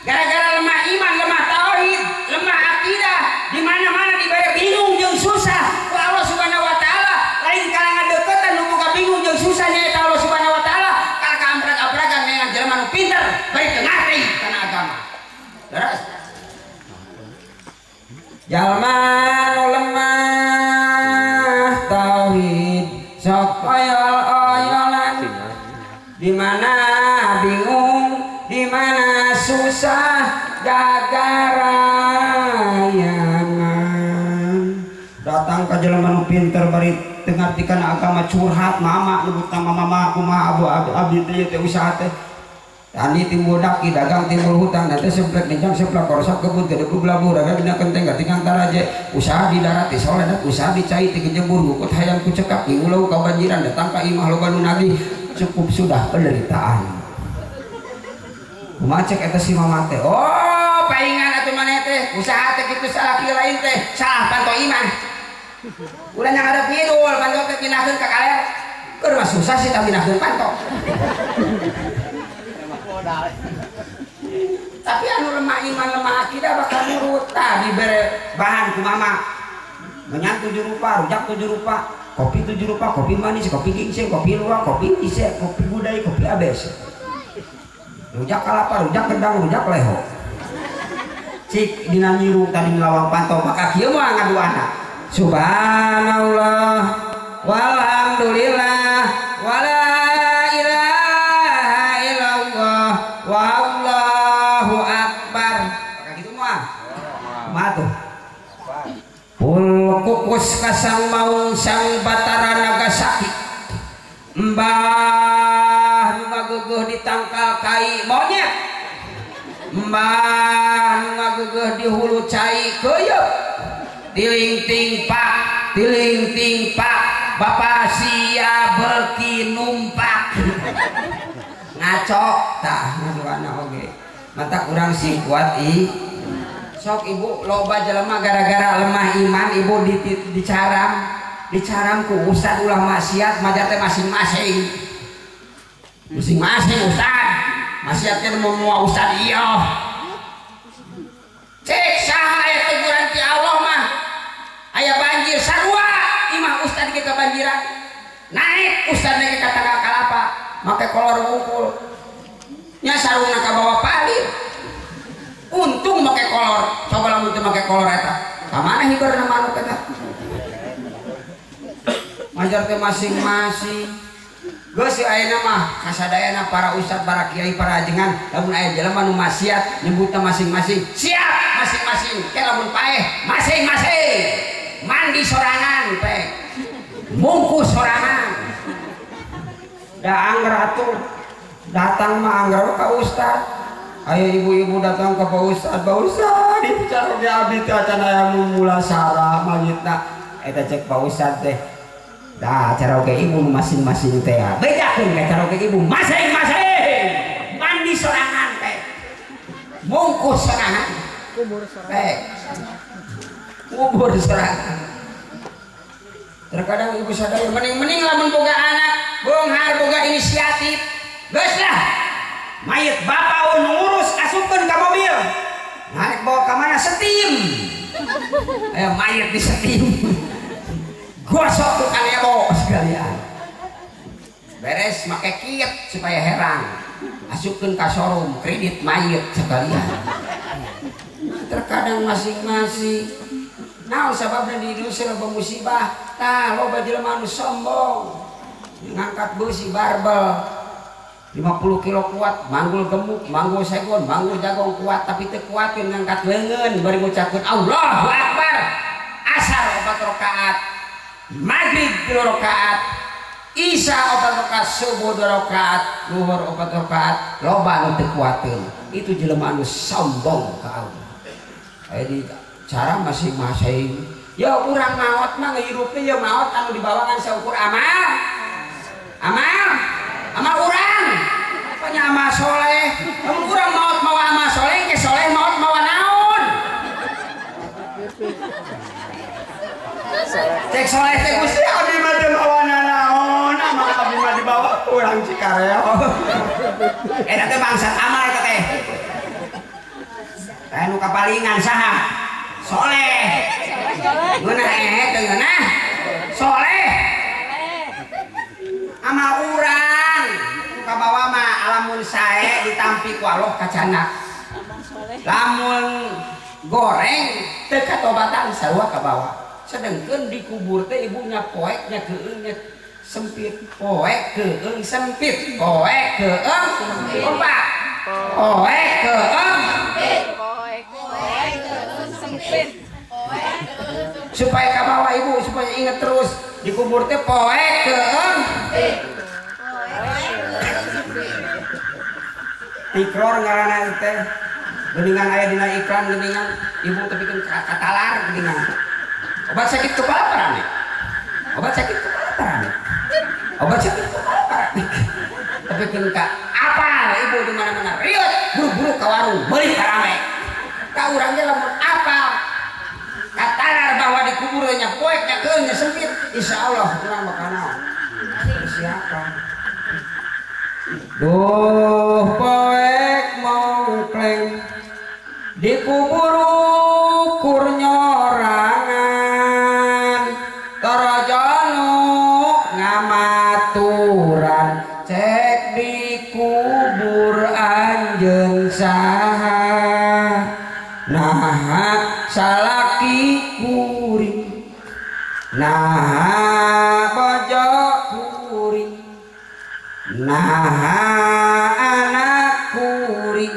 gara-gara lemah iman, lemah tauhid, lemah akidah, di mana-mana dibere bingung jeung susah ku Allah Subhanahu wa taala. Lain kalangan deketan nu boga bingung jeung susah nyaeta Allah Subhanahu wa taala, kalah kaamprag-ampragan dengan jelema nu pinter bari teu ngarti kana agama. Terus jalma nu lemah tauhid sok oyol-oyolan di mana bingung di mana susah gagara yaman. Datang ka jelema nu pinter bari teu ngarti kana agama curhat mama nu utama mama kumaha abu abdi teh teh usaha teh tani timbul daki dagang timbul hutang nanti seplek nincang seplek korsak kebun gedebuk labur raga dina kenteng gatingang taraje usaha di darat di soledat usaha di cai ti jembur ngukut hayam ku cekap ngingulau kabanjiran datang ka imah loba nu nagih cukup sudah penderitaan. Kumaha cek eta si mama teh oh paingan atuh maneh teh usaha teh kitu salaki lain teh salah panto iman ulah yang ada kidul panto teh pinahkeun ka kaler keur mah susah sih tah pinahkeun panto. Tapi anu lemah iman lemah akidah bakal nurut tah dibere bahan ku mama menyan 7 rupa, rujak 7 rupa, kopi 7 rupa, kopi manis, kopi gingseng, kopi luwak, kopi ise, kopi budai, kopi abes, rujak kalapa, rujak kendang, rujak leho. Cik dina nyiru tadi ngelawang panto maka kieu mah ngaduana subhanallah walhamdulillah wala ilaha illallah wallahu akbar. Maka gitu mah kumaha tuh pul kukus kasang maung sang Batara Nagasaki mbah nu ngageugeih di tangkal kai monyet mbah nu ngageugeih di hulu cai keuyeup tiling ting pak tiling ting pak bapak sia beuki numpak ngaco tah ngaduana oge mata kurang sing kuat i sok ibu loba jelema gara-gara lemah iman ibu dicaram dicaram ku ustad ulah maksiat majar teh masing-masing masing-masing ustad maksiat teh moal ustad ieu cek saha aya teguran ti Allah mah aya banjir sarua Imah ustad ge kabanjiran. Naik ustad ge ka tanggal kalapa, make kolor wungkul. Nya sarungna ka bawa palir. Untung make kolor, coba lamun teu make kolor eta. Ka mana hiberna manuk eta? Majar teh masing-masing. Geus ayeuna mah kasadayana para ustad, para kiai, para ajengan lamun aya jelema nu maksiat nyebutna masing-masing. Siap masing-masing. Ke lamun paeh masing-masing. Mandi sorangan pek. Mungkus sorangan. Da angger atuh datang mah angger ka ustad. Ayo ibu-ibu datang ke Pak Ustad, Pak Ustad, ibu caroge abdi teh acan aya nu mulasara mayitna. Eta cek Pak Ustad teh. Dah caroge ibu masing-masing teh. Bejakeun ka caroge ibu masing-masing. Mandi sorangan teh. Mungkus sorangan. Kubur sorangan. Teh. Kubur sorangan. Terkadang ibu sadar mending-mending lamun boga anak, beunghar boga inisiatif. Geus lah. Mayit bapak ngurus asupkeun ka mobil. Naik bawa ka mana setim. Ayo mayit di setim. Gosok tuh kanebo sekalian. Beres make kiet supaya herang. Asupkeun ka showroom kredit mayit sekalian. Terkadang masing-masing. Naon sababna di Indonesia loba musibah? Tah loba jelema anu sombong. Ngangkat beusi barbel 50 kilo kuat, manggul gemuk, manggul segon, manggul jagong kuat, tapi teu kuatin ngangkat leungeun bari ngucapkeun Allahu Akbar. Asar 4 rakaat, maghrib 3 rakaat, isya 4 rakaat, subuh 2 rakaat, luhur 4 rakaat, loba anu teu kuateun. Itu jelema anu sombong ka Allah. Aya di cara masing-masing. Ya urang maot mah hirup teh ya maot anu dibawakan saukur amal. Amal amal urang pokoknya amal soleh. Lamun urang maot mawa amal soleh, ke soleh maot mawa naon? Cek soleh teh Gusti abdi mah teu mawa naon, amal abdi mah dibawa urang Cikareo. Eta teh bangsat amal eta teh. Teh nu kapalingan saha? Soleh. Ngeunah teh ngeunah. Soleh. Amal urang kabawa mah alamun sae ditampi ku Allah kacana. Lamun goreng teu katobatan sarua kabawa. Sedengkeun dikubur teh ibunya poek nya keueung nya sempit, poek keueung sempit, poek keueung sempit. Opat. Poek keueung sempit, poek keueung sempit. Supaya kabawa ibu supaya ingat terus dikubur teh poek keueung sempit. Ikror ngaranna teh geuningan aya dina iklan geuningan ibu tepikeun katalar geuningan. Obat sakit kepala parane. Obat sakit kepala parane. Obat sakit kepala parane. Tepikeun ka apal ibu di mana-mana riut buru-buru ka warung meuli parame. Ka urang ge lamun apal katalar bahwa dikubur nya poek nya keueung nya sempit, insyaallah urang bakal naon. Persiapan. Duh poek mongkleng dikubur ukur nyorangan tarajanu ngamaturan cek dikubur anjeun saha naha salaki kuring naha bojo kuring naha anak kuring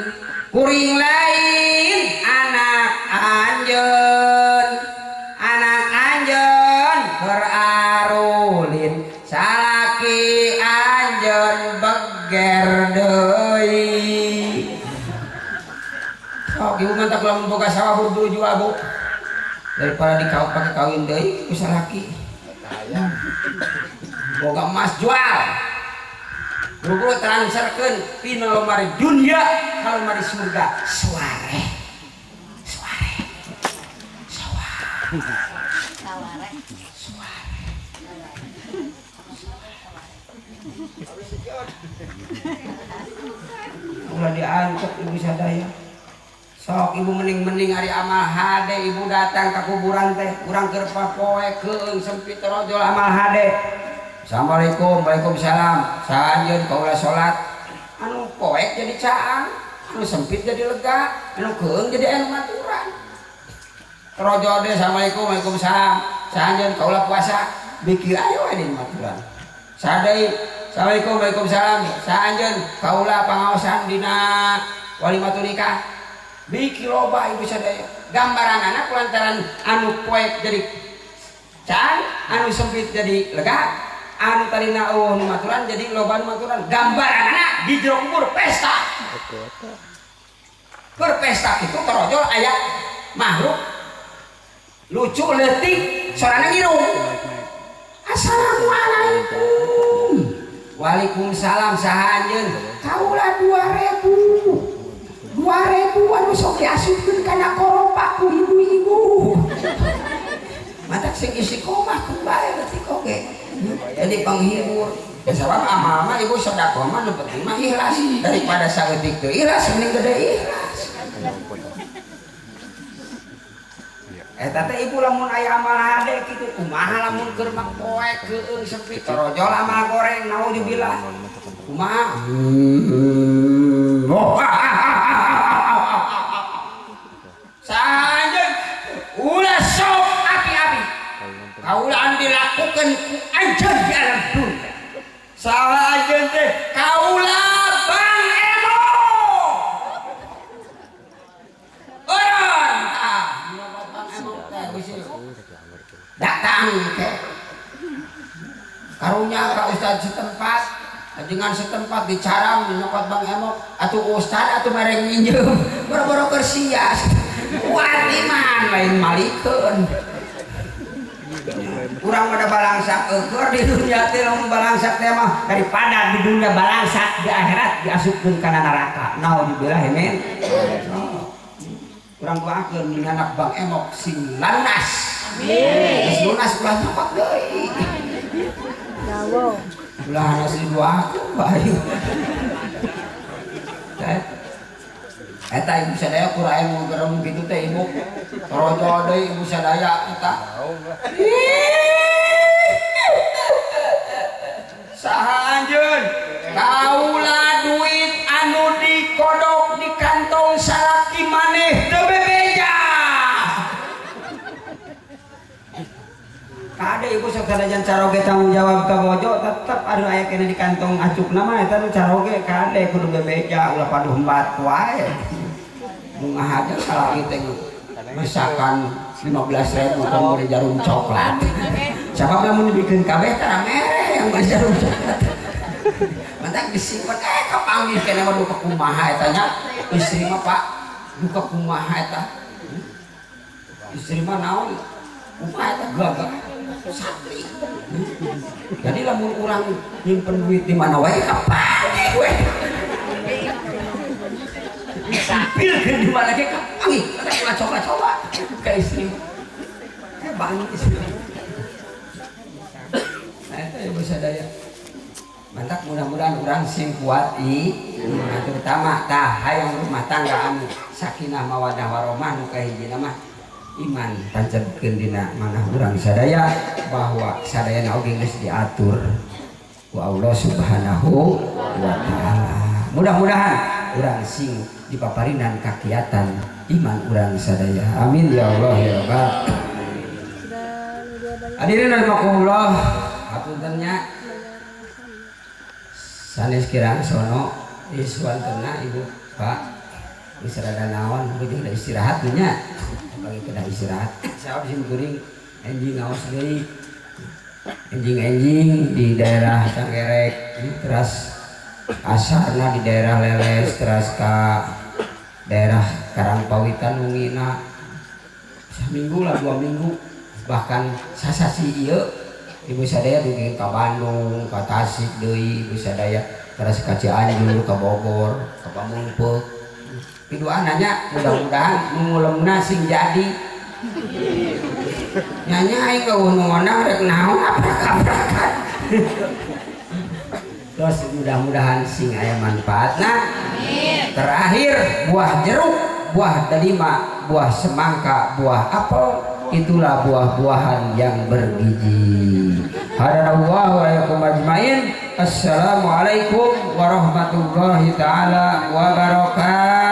kuring lain anak anjeun berarulin salaki anjeun beger deui. Sok ibu mah tak lamun boga sawah buru-buru jual bu daripada dikau pakai kawin deui ku salaki. Boga emas jual buru-buru transferkeun pina lemari dunia ka lemari surga. Suare suare suare suare. Ulah diangkat ibu sadaya. Sok ibu mending-mending ari amal hade ibu datang ke kuburan teh urang keur papoe keung sempit rojol amal hade. Assalamualaikum, waalaikumsalam. Saanjeun kaula salat. Anu poek jadi caang, anu sempit jadi lega, anu keung jadi anu maturan. Rojol deh assalamualaikum, waalaikumsalam. Saanjeun kaula puasa, bikir ayo we di maturan. Sadai assalamualaikum, waalaikumsalam. Saanjeun kaula pangaosan dina walimatul nikah. Biki loba ibu sadaya. Gambaran anak lantaran anu poek jadi caang, anu sempit jadi lega, anu tadina eueuh nu maturan jadi loba nu maturan. Gambaran anak di jero kubur pesta. Keur pesta itu torojol aya makhluk lucu leutik sorana ngirung. Assalamualaikum. Waalaikumsalam saha anjeun? Kaula 2000. 2000 anu sok diasupkeun kana koropak ku ibu-ibu. Matak sing istiqomah ku bae leutik oge. Jadi penghibur. Ya sabab amal mah ibu sedekah mah nu penting mah ikhlas daripada saeutik teu ikhlas mending gede ikhlas. Eta teh ibu lamun aya amal hade kitu kumaha lamun keur mah poe keueung sempit torojol amal goreng naudzubillah. Kumaha? Sanjeun ulah sok api-api. Kaula anu dilakukeun ku anjeun di alam dunia. Saha anjeun teh kaula Bang Emo. Eureun tah Bang Emo teh geus datang teh. Karunya ka ustaz setempat, dengan setempat dicarang dinyokot Bang Emo atuh ustaz atuh mereng minjem boro-boro keur sia. Kuat iman lain malikeun. Urang pada balangsak eueur di dunia teh lamun balangsak teh mah daripada di dunia balangsak di akhirat diasupkeun kana neraka. Naudzubillah min. Urang doakeun anak Bang Emok sing lunas. Amin. Geus lunas ulah nyokot deui. Ulah nasi doakeun bae. Teh eta ibu sadaya kurang ilmu gerem gitu teh ibu. Rojo deui ibu sadaya eta. Saha anjeun? Kaula duit anu dikodok di kantong salaki maneh teu bebeja. Kade ibu sok sanajan caroge tanggung jawab ka bojo tetep anu aya keneh di kantong acukna mah eta nu caroge kade kudu bebeja ulah paduh embat wae. Bunga aja salaki teh masakan 15.000 kan beli jarum coklat. Sabab lamun dibikeun kabeh tara mere yang beli jarum coklat. Mantak disimpen kapanggih keneh mah duka kumaha eta nya. Istri mah Pak duka kumaha eta. Istri mah naon? Kumaha eta gagah satri. Jadi lamun urang nyimpen duit di mana wae kapanggih we. Sapilkeun di mana ge kapanggih eta ulah coba-coba ka istri. Hebat istri. Nah eta ibu sadaya. Mantak mudah-mudahan urang sing kuat iman terutama tah hayang rumah tangga anu sakinah mawadah warahmah nu kahijina mah iman tancapkeun dina manah urang sadaya bahwa sadayana oge geus diatur ku Allah Subhanahu wa taala. Mudah-mudahan urang sing dipaparinan kakiatan iman urang sadaya. Amin ya Allah ya Rabbal. Hadirin rahimakumullah, hapunten nya sanes kirang sono iswantena ibu Pak geus rada naon bujung da istirahat nya. Bagi kedah istirahat. Sabab sim kuring enjing ngaos deui. Enjing-enjing di daerah Cangkerek, teras asarna di daerah Leles, teras ka daerah Karangpawitan Wungina. Saminggu lah 2 minggu bahkan sasasi ieu ibu sadaya dugi ka Bandung, ka Tasik deui ibu sadaya teras ka Cianjur, ka Bogor, ka Pamumpek. Piduana nya mudah-mudahan ngulemna sing jadi. Nyanya aing eueuh nu ngonang rek naon aprak-aprakan. Terus mudah-mudahan sing aya manfaatna. Amin. Terakhir buah jeruk buah delima, buah semangka, buah apel, itulah buah-buahan yang bergizi. Hadanallahu wa iyyakum ajmain. Assalamualaikum warahmatullahi taala wabarakatuh.